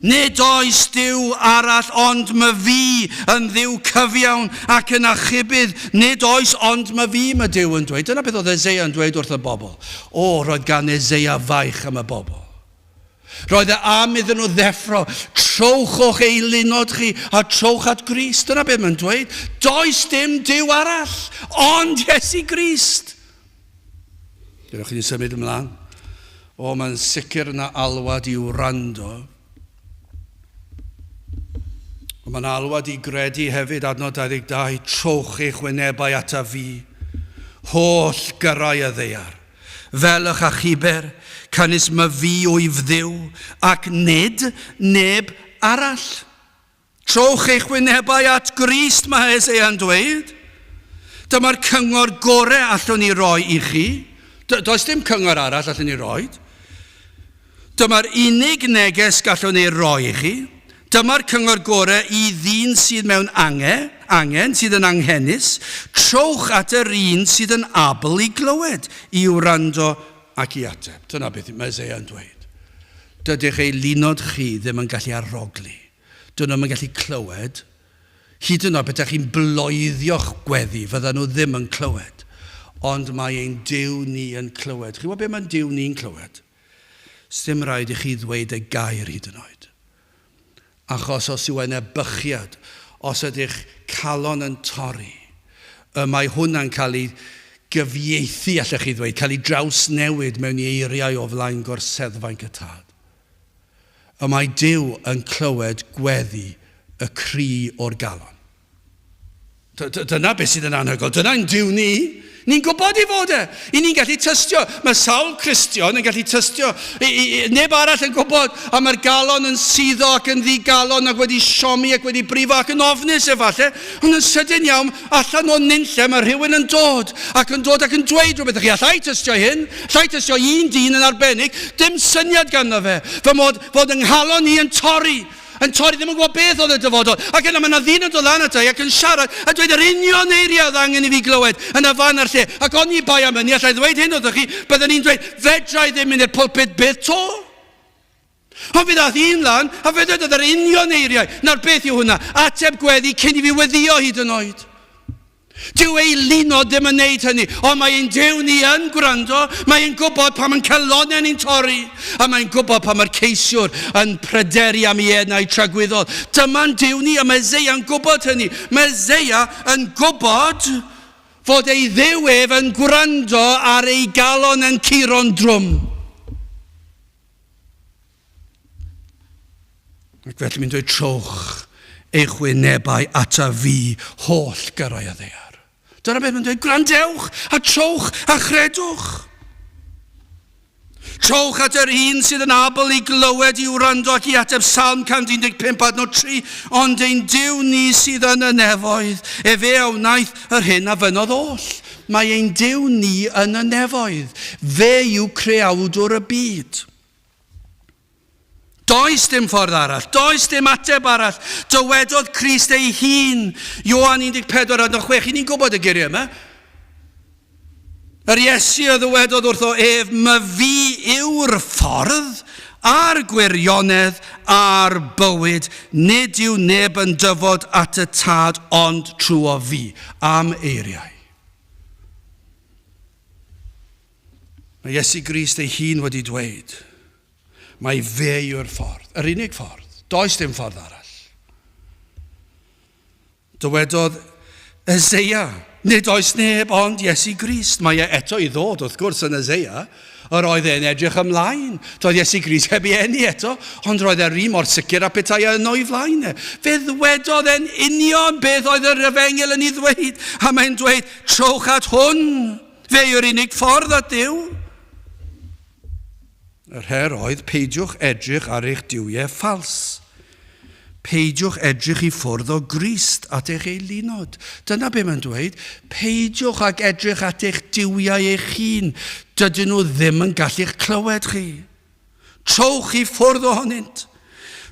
Nid oes Duw arall ond my fi yn Dduw cyfiawn ac yn achubydd. Nid oes ond my fi, mae Duw yn dweud. Dyna beth oedd Eseia yn dweud wrth y bobl. O, roedd gan Eseia faich am y bobl. Roedd e am iddyn nhw ddeffro. Trowch o'ch eilunod chi a trowch at Grist. Dyna beth mae'n dweud. Does dim Duw arall, ond Iesu Grist. Dewch i ni symud ymlaen. O, mae'n sicr yna alwad i wrando. Ond mae'n alwad i gredu hefyd, adnod 22, trowch eich wynebau ata fi, holl gyrrau y ddaear. Fel y'ch achuber, canys myfi wyf Dduw, ac nid neb arall. Trowch eich wynebau at Grist, mae Eseia'n dweud. Dyma'r cyngor gorau allwn ni roi i chi. Does dim cyngor arall allwn ni roi. Dyma'r unig neges gallwn ei roi i chi. Dyma'r cyngor gorau i ddyn sydd mewn ange, angen, sydd yn anghenus. Trowch at yr un sydd yn abl i glywed, i wrando ac i ateb. Dyna beth mae Isaiah yn dweud. Dydych ei linod chi ddim yn gallu arogli. Dyn nhw'n gallu clywed. Hyd yn oed betaech chi'n bloeddio'ch gweddi, fyddan nhw ddim yn clywed. Ond mae ein Duw ni yn clywed. Chi'n gwybod beth mae'n Duw ni'n clywed? Sdim rhaid i chi ddweud y gair hyd yn oed. Achos os yw yna bychiad, os ydych calon yn torri, y mae hwnna'n cael ei gyfieithu, allech chi ddweud, cael ei drawsnewid mewn i eiriau o flaen gorseddfainc y Tad. Y mae Duw yn clywed gweddi y cri o'r galon. Dyna beth sydd yn anhygoel. Dyna'n Duw ni. Ni'n gwybod ei fod e. I ni'n gallu tystio. Mae sawl Cristion yn gallu tystio. I, i, neb arall yn gwybod. A mae'r galon yn suddo ac yn ddigalon ac wedi siomi ac wedi brifo ac yn ofnus efallai. Ond yn sydyn iawn, Allan o nunlle mae rhywun yn dod ac yn dod ac yn dweud rhywbeth i chi. Alla i tystio hyn, alla i tystio un dyn yn arbennig, dim syniad ganddo fe, fy mod, fod yng nghalon i yn torri, yn torri, ddim yn gwybod beth oedd y dyfodol. Ac yna mae yna ddyn yn dod lan ata i ac yn siarad a dweud yr union eiriau oedd angen i fi glywed yn y fan a'r lle. Ac oni bai am hynny, alla i ddweud hyn wrthych chi, byddwn i'n dweud, fedra i ddim mynd i'r pulpit byth to. Ond fe ddaeth un lan, a fe ddywedodd yr union eiriau. Nawr beth yw hwnna? Ateb gweddi cyn i fi weddio hyd yn oed. Dyw ei lino ddim yn neud hynny, ond mae ein Duw ni yn gwrando, mae e'n gwybod pan mae'n calonnau ni'n torri, a mae'n gwybod pan mae'r ceisiwr yn pryderu am ei enau tragwyddol. Dyma'n Duw ni, a mae Eseia yn gwybod hynny. Mae Eseia yn gwybod fod ei Dduw ef yn gwrando ar ei galon yn curo'n drwm. Ac felly mae'n dweud, trowch eich wynebau ata fi, holl gyrrau a ddaear. Dyna beth mae'n dweud, gwrandewch a trowch a chredwch. Trowch at yr un sydd yn abl i glywed, i wrando ac i ateb Salm 115 adnod 3, ond ein Duw ni sydd yn y nefoedd, efe a wnaeth yr hyn a fynnodd oll. Mae ein Duw ni yn y nefoedd. Fe yw creawdwr y byd. Does dim ffordd arall, does dim ateb arall. Dywedodd Crist ei hun, Ioan 14 adnod 6, i ni'n gwybod y geiriau yma. Yr Iesu a ddywedodd wrtho ef, my fi yw'r ffordd, a'r gwirionedd, a'r bywyd, nid yw neb yn dyfod at y Tad ond trwy fi. Am eiriau. Mae Iesu Grist ei hun wedi dweud, mae fe yw'r ffordd, yr unig ffordd, does dim ffordd arall. Dywedodd Eseia, nid oes neb ond Iesu Grist. Mae e eto i ddod, wrth gwrs, yn Eseia. Yr oedd e'n edrych ymlaen. Doedd Iesu Grist heb ei eni eto, ond roedd e'r un mor sicr a petai e yno o'i flaen e. Fe ddwedodd e'n union beth oedd yr efengyl yn ei ddweud, a mae'n dweud, trowch at hwn, fe yw'r unig ffordd at Dduw. Yr her oedd, peidiwch edrych ar eich duwiau ffals. Peidiwch edrych i ffwrdd o Grist at eich eilunod. Dyna be mae'n dweud. Peidiwch ag edrych at eich duwiau eich hun. Dydyn nhw ddim yn gallu'ch clywed chi. Trowch i ffwrdd ohonynt.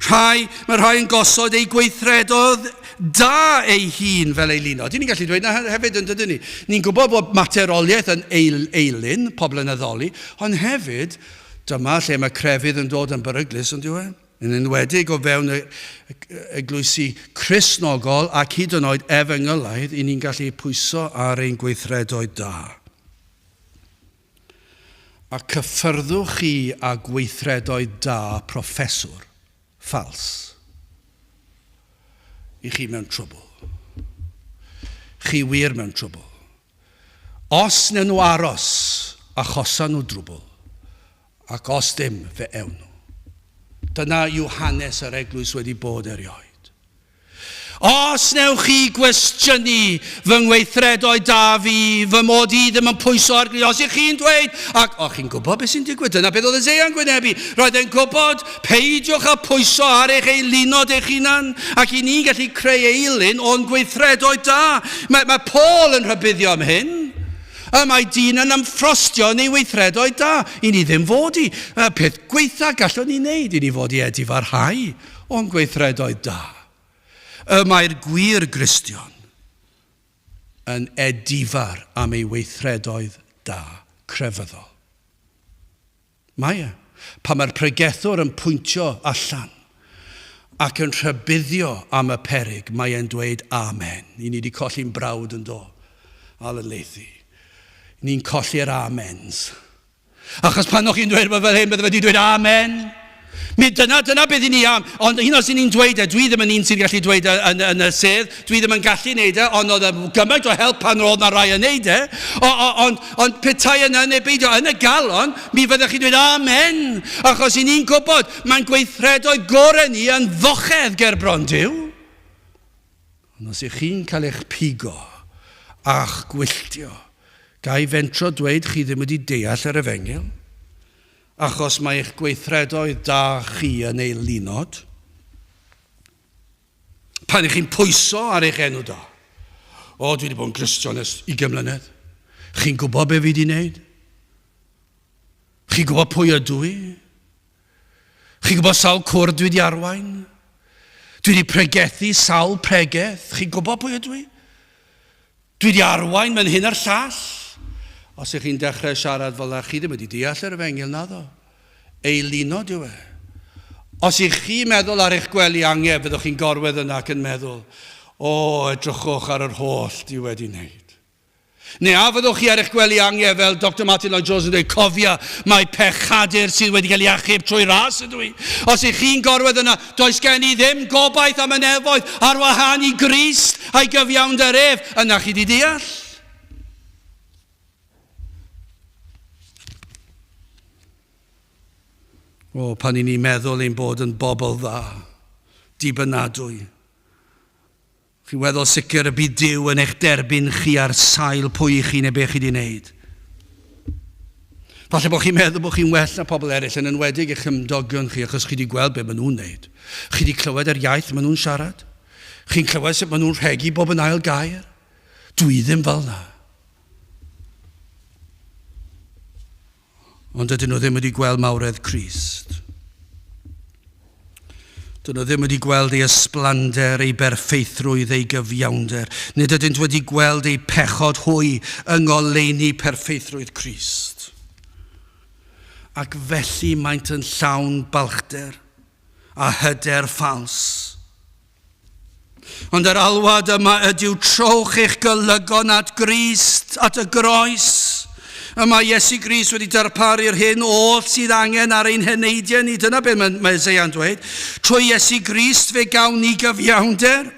Rhai, mae rhai yn gosod eu gweithredodd da ei hun fel eilunod. Dyn ni'n gallu dweud na hefyd yn dydyn ni. Ni'n gwybod bod materoliaeth yn eil, eilun, pobl yn addoli, ond hefyd, dyma lle mae crefydd yn dod yn beryglus, ond yw e? Yn enwedig o fewn y eglwysi Cristnogol ac hyd yn oed efengylaidd, i ni'n gallu pwyso ar ein gweithredoedd da. A cyffyrddwch chi â gweithredoedd da proffeswr ffals. I chi mewn trwbl. Chi wir mewn trwbl. Os wnewn nhw aros, achosa nhw drwbl, ac os ddim, fe ewn nhw. Dyna yw hanes yr eglwys wedi bod erioed. Os newch chi gwestiynu fy ngweithredoedd da fi, fy mod i ddim yn pwyso ar Grist, os ych chi'n dweud, ac o, chi'n gwybod beth sy'n digwydd, dyna beth oedd Eseia'n gwynebu, roedd e'n gwybod, peidiwch â pwyso ar eich eilunod eich hunan, ac i ni'n gallu creu eilun o'n gweithredoedd da. Mae, mae Paul yn rhybuddio am hyn. Y mae dyn yn ymffrostio yn ei weithredoedd da. I ni ddim fod i. Y peth gweitha gallwn ni wneud, i ni fod i edifarhau o'n gweithredoedd da. Y mae'r gwir Gristion yn edifar am ei weithredoedd da crefyddol. Mae e. Pan mae'r pregethwr yn pwyntio allan ac yn rhybuddio am y peryg, mae e'n dweud amen. I ni wedi colli'n brawd yn do, Alan Lathey. Ni'n colli'r amens. Achos pan o'ch chi'n dweud fel hyn, bydde fe wedi dweud amen. Mi dyna, dyna beth i ni am. Ond hyn os i ni'n dweud e, dwi ddim yn un sy'n gallu dweud e yn, yn y sedd, dwi ddim yn gallu neud e, ond oedd e gymaint o help pan roedd na rai yn neud e. O, o, ond, ond petai yna neu beidio, yn y galon, mi fyddech chi'n dweud amen. Achos i ni'n gwybod, mae'n gweithredoedd gorau ni yn ddochedd ger bron Duw. Ond os ych chi'n cael eich pigo a'ch gwylltio, ga i fentro dweud chi ddim wedi deall yr efengyl? Achos mae eich gweithredoedd da chi yn ei linod. Pan ych chi'n pwyso ar eich enw da. O, dwi wedi bod yn Gristion ers 20 mlynedd. Chi'n gwybod be fi wedi wneud? Chi'n gwybod pwy ydw i? Chi'n gwybod sawl cwrdd dwi wedi arwain? Dwi wedi pregethu sawl pregeth. Chi'n gwybod pwy ydw i? Dwi wedi arwain mewn hyn a'r llall. Os ych chi'n dechrau siarad fel yna, chi ddim wedi deall yr efengyl naddo. Eilunod yw e. Os ych chi'n meddwl ar eich gwely ange, fyddwch chi'n gorwedd yna ac yn meddwl, o, edrychwch ar yr holl dwi wedi wneud. Neu a fyddwch chi ar eich gwely ange fel Doctor Martyn Lloyd Jones yn dweud, cofia, mae pechadur sydd wedi cael ei achub trwy ras ydw i. Os ych chi'n gorwedd yna, does gen i ddim gobaith am y nefoedd ar wahân i Grist a'i gyfiawnder ef, yna chi di deall. O, pan i ni'n meddwl ein bod yn bobl dda, dibynadwy, Chi'n weddol sicr y bydd Duw yn eich derbyn chi ar sail pwy i chi neu be chi wedi wneud. Falle bod chi'n meddwl bod chi'n well na pobl eraill, yn enwedig eich cymdogion chi, achos chi wedi gweld be maen nhw'n wneud. Chi wedi clywed yr iaith maen nhw'n siarad. Chi'n clywed sut maen nhw'n rhegi bob yn ail gair. Dwi ddim fel na. Ond dydyn nhw ddim wedi gweld mawredd Crist. Dydyn nhw ddim wedi gweld ei ysblander, ei berffeithrwydd, ei gyfiawnder. Nid ydynt wedi gweld eu pechod hwy yng ngoleuni perffeithrwydd Crist. Ac felly maent yn llawn balchder a hyder ffals. Ond yr alwad yma ydyw trowch eich golygon at Grist, at y groes. Y mae Iesu Grist wedi darparu'r hyn oll sydd angen ar ein heneidiau ni. Dyna beth mae, mae Isaiah'n dweud. Trwy Iesu Grist fe gawn ni gyfiawnder.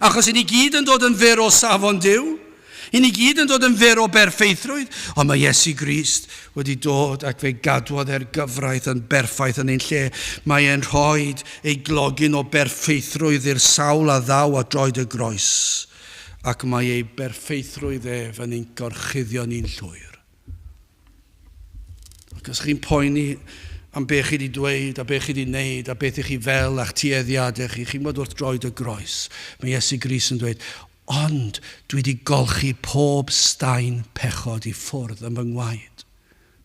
Achos i ni gyd yn dod yn fyr o safon Duw. I ni gyd yn dod yn fyr o berffeithrwydd, ond mae Iesu Grist wedi dod ac fe gadwodd e'r gyfraith yn berffaith yn ein lle. Mae e'n rhoi ei glogyn o berffeithrwydd i'r sawl a ddaw at droed y groes, ac mae ei berffeithrwydd ef yn ein gorchuddio ni'n llwyr. Ac os chi'n poeni am be chi wedi dweud a be chi wedi wneud a beth ych chi fel a'ch tueddiadau chi, chi'n bod wrth droed y groes. Mae Iesu Grist yn dweud, Ond dwi 'di golchi pob staen pechod i ffwrdd yn fy ngwaed.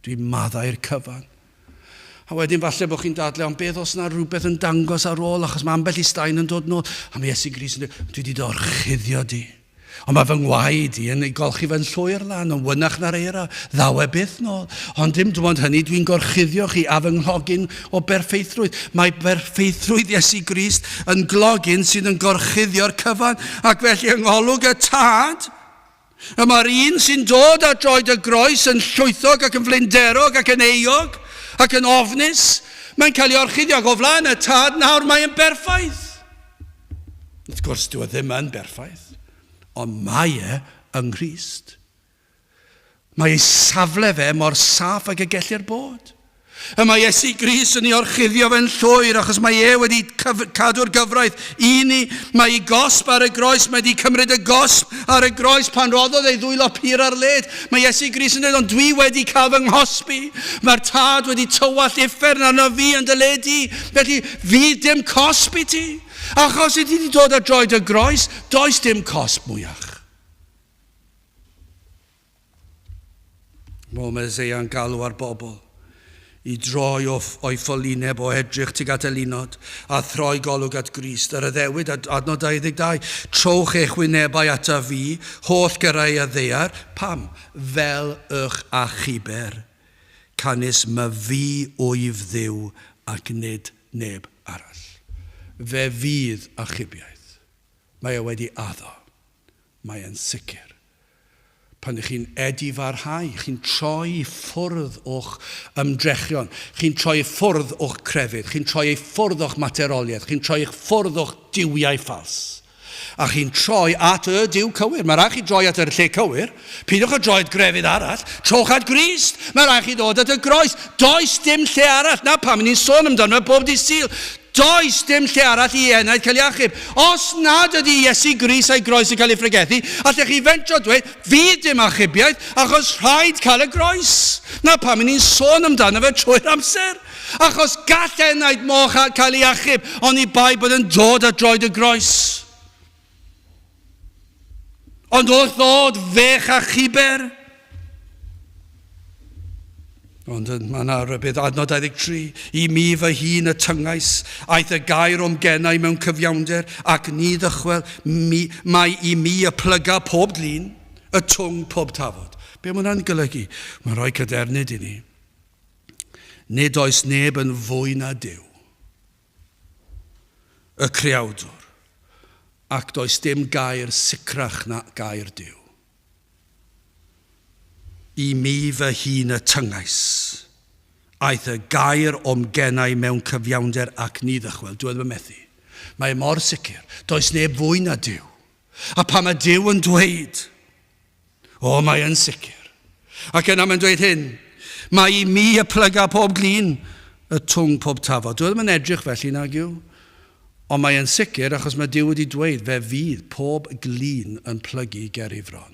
Dwi'n maddau'r cyfan. A wedyn falle bod chi'n dadlau, ond beth os na rhywbeth yn dangos ar ôl, achos mae ambell i staen yn dod nôl. A mae Iesu Grist yn dweud, dwi 'di dy orchuddio di. Ond mae fy ngwaed i yn ei golchi fe'n llwyr lan, yn wynach na'r eira, ddaw e byth nôl. Ond dim dim ond hynny, dwi'n gorchuddio chi â fy nghlogyn o berffeithrwydd. Mae berffeithrwydd Iesu Grist yn glogyn sydd yn gorchuddio'r cyfan, ac felly yng ngolwg y Tad, y mae'r un sy'n dod ar droed y groes yn llwythog ac yn flinderog ac yn euog ac yn ofnus, mae'n cael ei orchuddio ac o flaen y Tad nawr mae'n berffaith. Wrth gwrs, dyw e ddim yn berffaith, ond mae e yng Nghrist. Mae ei safle fe mor saff ag y gellir bod. Y mae Iesu Grist yn ei orchuddio fe'n llwyr achos mae e wedi cadw'r gyfraith i ni. Mae ei gosb ar y groes, mae wedi cymryd y gosb ar y groes pan roddodd ei ddwylo pur ar led. Mae Iesu Grist yn dweud, ond dwi wedi cael fy nghosbi. Mae'r tad wedi tywallt uffern arno fi yn dy le di. Felly, fydd dim cosb i ti. Achos i ti wedi dod ar droed y groes, does dim cosb mwyach. Mo mae Eseia'n galw ar bobl i droi o'i ffolineb o edrych tuag at elunod a throi golwg at Grist. Yr addewid adnod 22, trowch eich wynebau ata fi, holl gyrau a ddaear, pam? Fel ych achuber, canys myfi wyf Dduw ac nid neb arall. Fe fydd achubiaeth. Mae e wedi addo. Mae e'n sicr. Pan ych chi'n edifarhau, chi'n troi i ffwrdd o'ch ymdrechion, chi'n troi i ffwrdd o'ch crefydd, chi'n troi i ffwrdd o'ch materoliaeth, chi'n troi i ffwrdd o'ch duwiau ffals. A chi'n troi at y Duw cywir. Mae rhaid chi droi at yr lle cywir. Peidiwch â droi at grefydd arall. Trowch at Grist. Mae rhaid chi ddod at y groes. Does dim lle arall. Na pam ni'n sôn amdano fe bob dydd Sul. Does dim lle arall i enaid cael ei achub. Os nad ydy Iesu Grist a'i groes yn cael ei phregethu, allech chi fentro dweud, fydd dim achubiaeth, achos rhaid cael y groes. Na pam i ni'n sôn amdano fe trwy'r amser. Achos gall enaid moch cael ei achub, oni bai bod yn dod at droed y groes. Ond wrth ddod fe'ch achuber. Ond mae yna rybudd adnod 23. I mi fy hun y tyngais, aeth y gair o'm genau mewn cyfiawnder, ac ni ddychwel, mi, mae i mi y plyga pob glin, y twng pob tafod. Be mae hwnna'n golygu? Mae'n rhoi cadernid i ni. Nid oes neb yn fwy na Duw. Y Creawdwr, ac does dim gair sicrach na gair Duw. I mi fy hun y tyngais. Aeth y gair o'm genau mewn cyfiawnder ac ni ddychwel. Dyw e ddim yn methu. Mae e mor sicr. Does neb fwy na Duw. A pan mae Duw yn dweud, O, mae yn sicr. Ac yna mae'n dweud hyn, Mae i mi y plyga pob glin, y twng pob tafod. Dwi e ddim yn edrych felly, nag yw? Ond mae yn sicr, achos mae Duw wedi dweud, fe fydd pob glin yn plygu ger ei fron.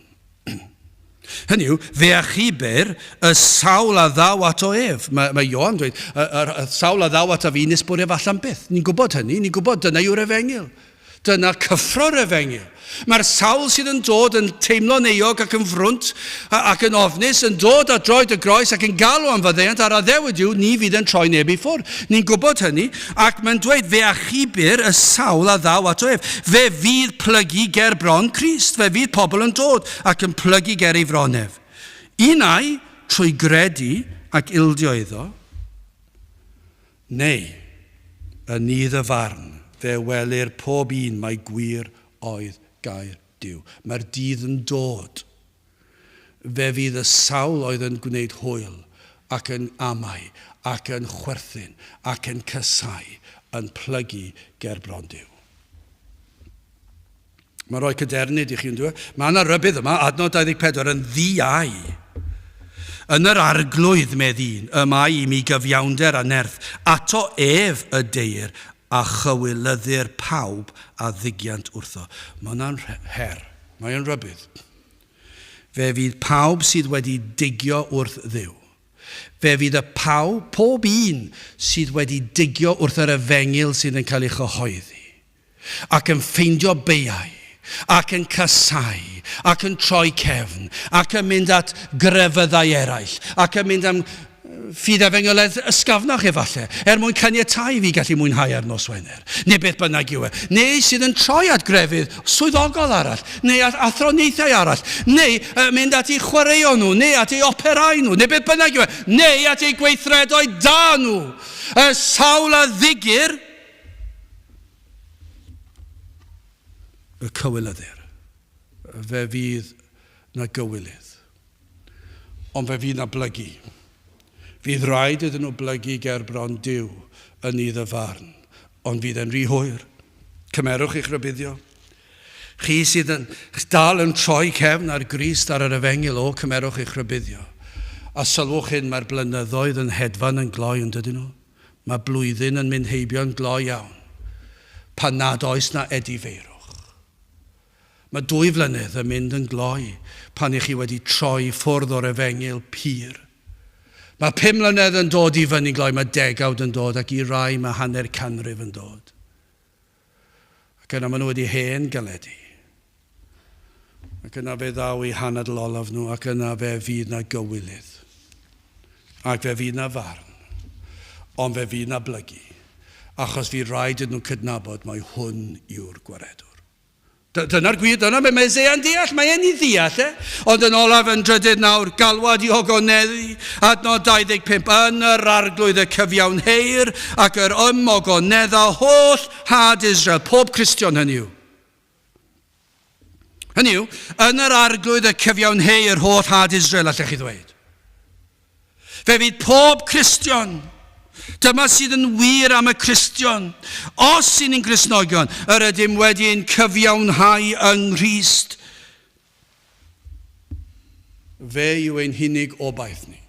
Hynny yw, fe achubir y sawl a ddaw ato ef. Mae, mae Ioan dweud, y, y, y sawl a ddaw ato fi nes bod ef allan byth. Ni'n gwybod hynny, ni'n gwybod dyna yw'r efengyl. Dyna cyffro'r efengyl. Mae'r sawl sydd yn dod yn teimlo'n euog ac yn frwnt ac yn ofnus yn dod at droed y groes ac yn galw am faddeuant a'r addewid yw ni fydd yn troi neb i ffwrdd. Ni'n gwybod hynny ac mae'n dweud fe achubir y sawl a ddaw ato ef. Fe fydd plygu ger bron Crist. Fe fydd pobl yn dod ac yn plygu ger ei fron ef. Un ai trwy gredu ac ildio iddo, Neu, yn nydd y farn, fe welir pob un mai gwir oedd gair Duw. Mae'r dydd yn dod. Fe fydd y sawl oedd yn gwneud hwyl, ac yn amau, ac yn chwerthin, ac yn casáu, yn plygu ger bron Duw. Mae'n rhoi cadernid i chi, yn dweud. Mae yna rybudd yma, adnod 24, yn ddiau. Yn yr arglwydd, medd un, y mae i mi gyfiawnder a nerth, ato ef y deir, a chywilyddir pawb a ddigiant wrtho. Mae hwnna'n her, mae o'n rybudd. Fe fydd pawb sydd wedi digio wrth Dduw. Fe fydd y pawb, pob un sydd wedi digio wrth yr efengyl sydd yn cael ei chyhoeddi. ac yn ffeindio beiau, ac yn casáu, ac yn troi cefn, ac yn mynd at grefyddau eraill, ac yn mynd am ffydd efengylaidd ysgafnach efallai, er mwyn caniatáu i fi gallu mwynhau ar nos Wener, neu beth bynnag yw e, neu sydd yn troi at grefydd swyddogol arall, neu at athroniaethau arall, neu mynd at eu chwaraeon nhw, neu at eu operau nhw, neu beth bynnag yw e, neu at eu gweithredoedd da nhw. Y sawl a ddigir, Y cywilyddir. Fe fydd na gywilydd. Ond fe fydd na blygu. Fydd rhaid iddyn nhw blygu ger bron Duw yn nydd y farn. Ond fydd e'n rhy hwyr. Cymerwch eich rhybuddio. Chi sydd yn dal yn troi cefn ar Grist ar yr efengyl, o, cymerwch eich rhybuddio. A sylwch hyn, mae'r blynyddoedd yn hedfan yn gloi yn dydyn nhw. Mae blwyddyn yn mynd heibio'n gloi iawn. Pan nad oes na edifeirwch. Mae dwy flynedd yn mynd yn gloi pan i chi wedi troi ffwrdd o'r efengyl pur. Mae pum mlynedd yn dod i fyny'n gloi, mae degawd yn dod ac i rai mae hanner canrif yn dod. Ac yna maen nhw wedi hen galedu. Ac yna fe ddaw eu hanadl olaf nhw, ac yna fe fydd na gywilydd. Ac fe fydd na farn. Ond fe fydd na blygu. Achos fydd rhaid iddyn nhw cydnabod mai hwn yw'r gwaredwr. Dyna'r gwir, dyna be mae Eseia'n deall, mae e'n ei ddeall e. Ond yn olaf yn drydydd nawr, galwad i ogoneddu, adnod 25, yn yr arglwydd y cyfiawnheir ac yr ymogonedda holl had Israel, pob Cristion hynny yw. Hynny yw, yn yr arglwydd y cyfiawnheir holl had Israel, allech chi ddweud. Fe fydd pob Cristion, dyma sydd yn wir am y Cristion, os sy'n ni'n Gristnogion, yr ydym wedi ein cyfiawnhau yng Nghrist. Fe yw ein hunig obaith ni.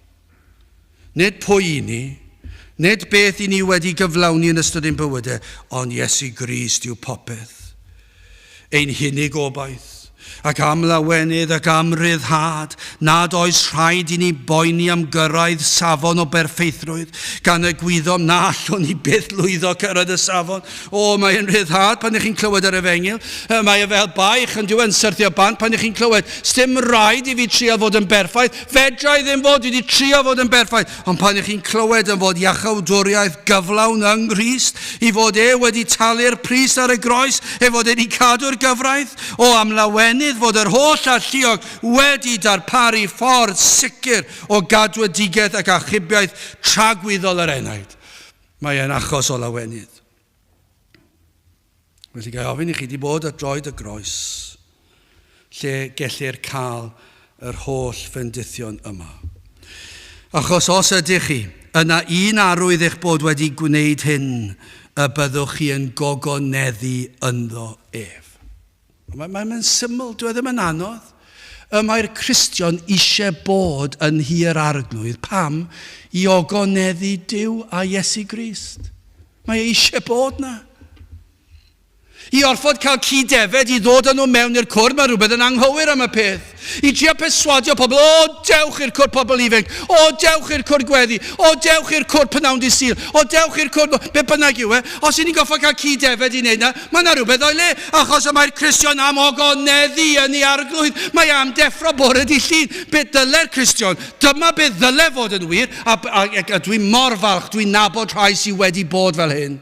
Nid pwy i ni, nid beth i ni wedi gyflawni yn ystod ein bywydau, ond Iesu Grist yw popeth. Ein hunig obaith. Ac am lawenydd ac am ryddhad, nad oes rhaid i ni boeni am gyrraedd safon o berffeithrwydd, gan y gwyddom na allwn ni byth lwyddo cyrraedd y safon. O, mae e'n rhyddhad pan ych chi'n clywed yr efengyl. Mae e fel baich yn dyw e'n syrthio bant pan ych chi'n clywed. Sdim rhaid i fi trio fod yn berffaith. Fedra i ddim fod, dwi wedi trio fod yn berffaith. Ond pan ych chi'n clywed yn fod iachawdwriaeth gyflawn yng Nghrist, i fod e wedi talu'r pris ar y groes, ei fod e wedi cadw'r gyfraith, o am lawenydd fod yr holl alluog wedi darparu ffordd sicr o gadwedigaeth ac achubiaeth tragwyddol yr enaid. Mae e'n achos o lawenydd. Felly ga i ofyn i chi di bod at droed y groes, lle gellir cael yr holl fendithion yma. Achos os ydych chi, yna un arwydd eich bod wedi gwneud hyn, y byddwch chi yn gogoneddu ynddo ef. Mae'n mae, mae syml, dwi e ddim yn anodd. Y mae'r Cristion eisiau bod yn nhŷ yr Arglwydd. Pam? I ogoneddu Duw a Iesu Grist. Mae e eisiau bod na. I orfod cael ci defed i ddod â nhw mewn i'r cwrdd, mae rhywbeth yn anghywir am y peth. I drio perswadio pobl, o, dewch i'r cwrdd pobl ifanc, o, dewch i'r cwrdd gweddi, o, dewch i'r cwrdd p'nawn dydd Sul, o, dewch i'r cwrdd, be bynnag yw e. Os y'n ni'n gorfod cael ci defed i wneud 'na, mae 'na rhywbeth o'i le, achos y mae'r Cristion am ogoneddu yn ei Arglwydd, mae e am deffro bore dydd Llun. Be dyle'r Cristion, dyma be ddyle fod yn wir, a, a, a, a dwi mor falch, dwi'n nabod rhai sydd wedi bod fel hyn.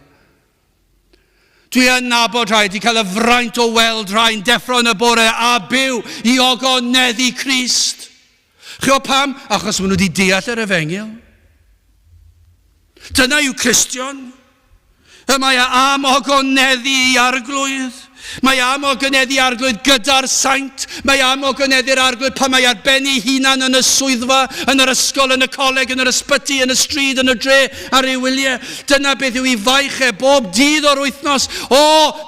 Dwi yn nabod rhai, wedi cael y fraint o weld rhai'n deffro yn y bore a byw i ogoneddu Crist. Chi o pam? Achos maen nhw wedi deall yr efengyl. Dyna yw Cristion. Y mae e am ogoneddu ei arglwydd. Mae am ogoneddu arglwydd gyda'r saint. Mae am ogoneddu'r arglwydd pan mae ar ben ei hunan yn y swyddfa, yn yr ysgol, yn y coleg, yn yr ysbyty, yn y stryd, yn y dre, ar ei wyliau. Dyna beth yw ei faich e bob dydd o'r wythnos. O,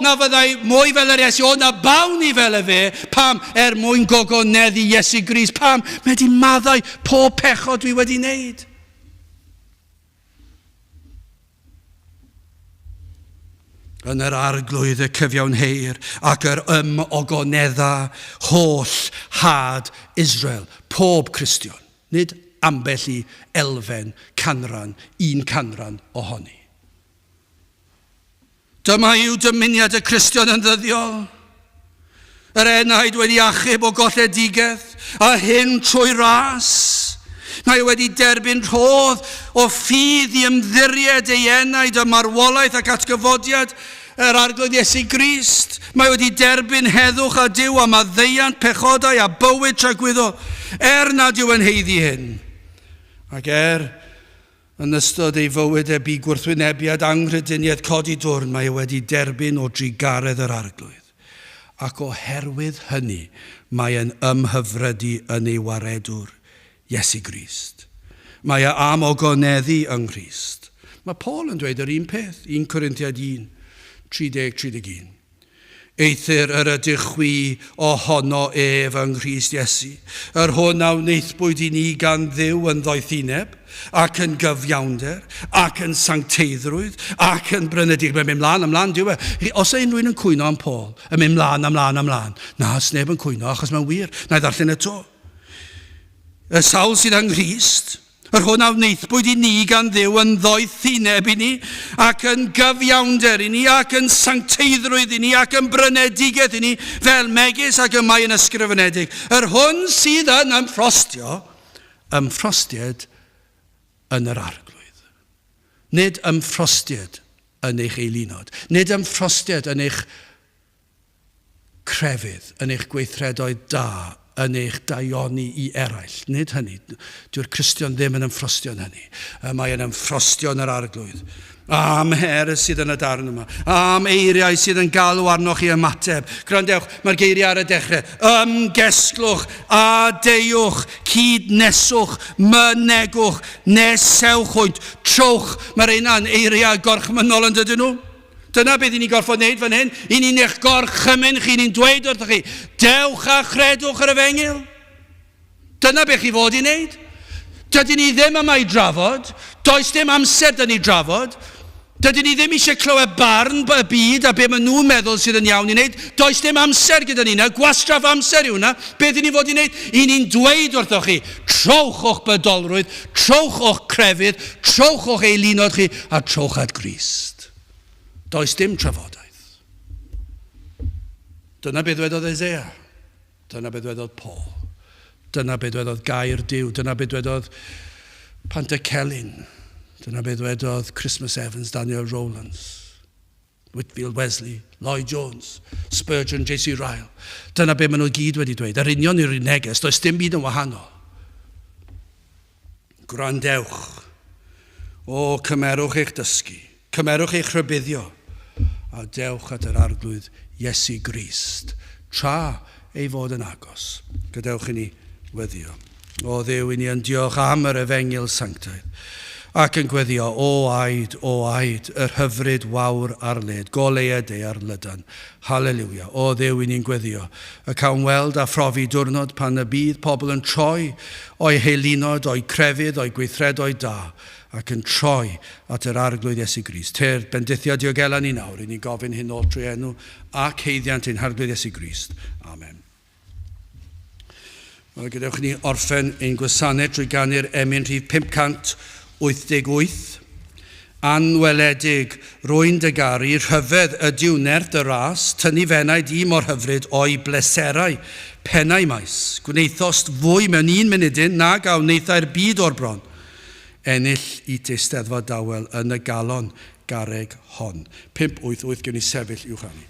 na fyddai mwy fel yr Iesu. O, na bawn i fel y fe. Pam? Er mwyn gogoneddu Iesu Grist. Pam? Mae wedi maddau pob pechod dwi wedi wneud. Yn yr arglwydd y cyfiawnheir ac yr ymogonedda holl had Israel, pob Cristion, nid ambell i elfen, canran, un canran ohoni. Dyma yw dymuniad y Cristion yn ddyddiol. Yr enaid wedi achub o golledigaeth, a hyn trwy ras. Mae wedi derbyn rhodd o ffydd i ymddiried ei enaid ym marwolaeth ac atgyfodiad yr Arglwydd Iesu Grist. Mae wedi derbyn heddwch â Duw a maddeuant pechodau a bywyd tragwyddol, er nad yw yn haeddu hyn. Ac er Yn ystod ei fywyd e bu gwrthwynebiad anghrediniaeth codi dwrn mae e wedi derbyn o drugaredd yr Arglwydd, ac oherwydd hynny mae e'n ymhyfrydu yn ei Waredwr, Iesu Grist. Mae e am ogoneddu yng Nghrist. Mae Paul yn dweud yr un peth, 1 Corinthiaid 1, 30, 31. Eithr yr ydych chwi ohono ef yng Nghrist Iesu, yr hwn a wnaethpwyd i ni gan Dduw yn ddoethineb, ac yn gyfiawnder, ac yn sancteiddrwydd, ac yn brynedig. Mae'n mynd mlaen a mlaen, dyw e. Os yw unrhyw un yn cwyno am Paul, yn mynd mlaen a mlaen a mlaen. Na, os neb yn cwyno, achos mae'n wir. Na i ddarllen eto. Y sawl sydd yng Nghrist, Yr hwn a wnaethpwyd i ni gan Dduw yn ddoethineb i ni, ac yn gyfiawnder i ni, ac yn sancteiddrwydd i ni, ac yn brynedigaeth i ni, fel megis ac y mae yn ysgrifenedig. Yr hwn sydd yn ymffrostio, ymffrostied yn yr Arglwydd. Nid ymffrostied yn eich eilunod, nid ymffrostied yn eich crefydd, yn eich gweithredoedd da, yn eich daioni i eraill. Nid hynny. Dyw'r Cristion ddim yn ymffrostio yn hynny. Mae yn ymffrostio yn yr Arglwydd. Am her sydd yn y darn yma. Am eiriau sydd yn galw arnoch i ymateb. Gwrandewch, mae'r geiriau ar y dechrau. Ymgesglwch, a deuwch, cyd-neswch, mynegwch, nesewch hwynt, trowch. Mae'r rheina'n eiriau gorchmynnol yn dydyn nhw? Dyna beth i ni'n gorfod wneud fan hyn. I ni'n eich gorchymyn chi, ni'n dweud wrthych chi, dewch a chredwch yr efengyl. Dyna beth chi fod i wneud. Dydyn ni ddim yma i drafod. Does dim amser dyn ni drafod. Dydyn ni ddim eisiau clywed barn y byd a be maen nhw'n meddwl sydd yn iawn i wneud. Does dim amser gyda ni na. Gwastraff amser yw hwnna. Beth i ni fod i wneud? I ni'n dweud wrthoch chi, trowch o'ch bydolrwydd, trowch o'ch crefydd, trowch o'ch eilunod chi, a trowch at Grist. Does dim trafodaeth. Dyna beth ddwedodd Isaiah. Dyna beth ddwedodd Paul. Dyna beth ddwedodd Gair Duw. Dyna beth ddwedodd Pantycelyn. Dyna beth ddwedodd Christmas Evans, Daniel Rowlands. Whitfield Wesley, Lloyd Jones, Spurgeon, J.C. Ryle. Dyna be maen nhw gyd wedi dweud. Yr union yw'r un neges, does dim byd yn wahanol. Gwrandewch. O, cymerwch eich dysgu. Cymerwch eich rhybuddio. A dewch at yr Arglwydd Iesu Grist, tra ei fod yn agos. Gadewch i ni weddio. O Dduw, i ni yn diolch am yr efengyl sanctaidd, ac yn gweddio, o aed, o aed, yr hyfryd wawr ar led, goleued ei ar lydan. Haleliwia. O Dduw, i ni'n gweddio, y cawn weld a phrofi diwrnod pan y bydd pobl yn troi o'i heilunod, o'i crefydd, o'i gweithredoedd da, ac yn troi at yr Arglwydd Iesu Grist. Tyrd, bendithia diogela ni nawr, i ni'n gofyn hyn oll trwy enw ac haeddiant ein Harglwydd Iesu Grist. Amen. Wel, gadewch i ni orffen ein gwasanaeth trwy ganu'r emyn rhif 588. Anweledig, rwy'n dy garu, rhyfedd ydyw nerth dy ras, tynnu f'enaid i mor hyfryd o'i bleserau, pennau maes. Gwnaethost fwy mewn un munudyn nag a wnaethai'r byd o'r bron. Ennill i t'eisteddfod dawel yn y galon garreg hon. 588, gewn ni sefyll i'w chanu.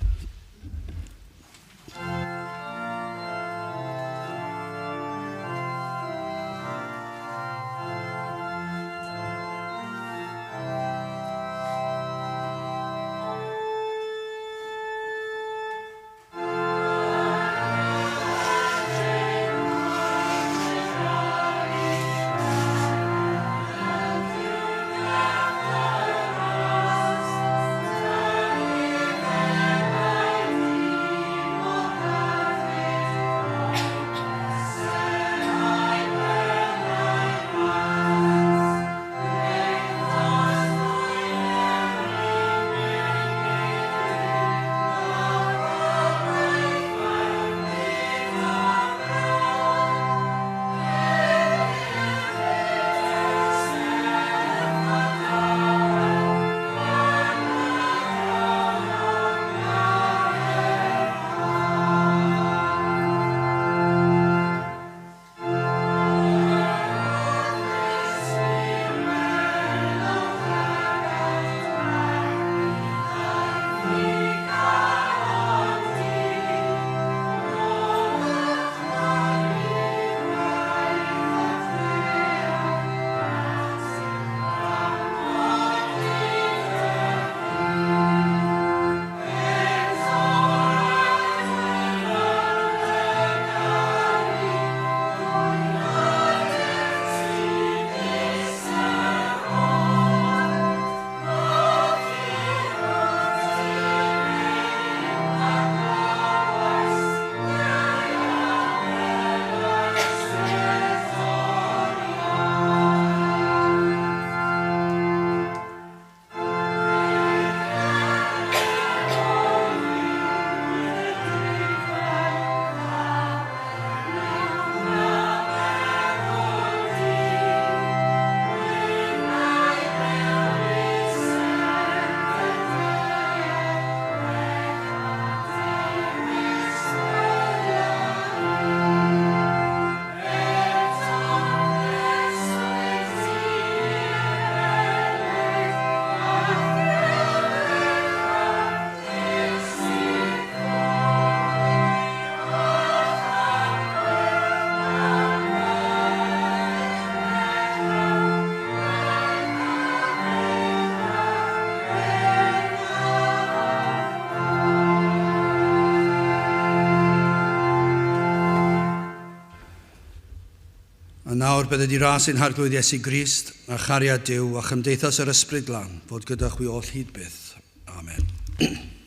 nawr bydded i ras ein Harglwydd Iesu Grist, a chariad Duw, a chymdeithas yr Ysbryd Glân, fod gyda chwi oll hyd byth. Amen.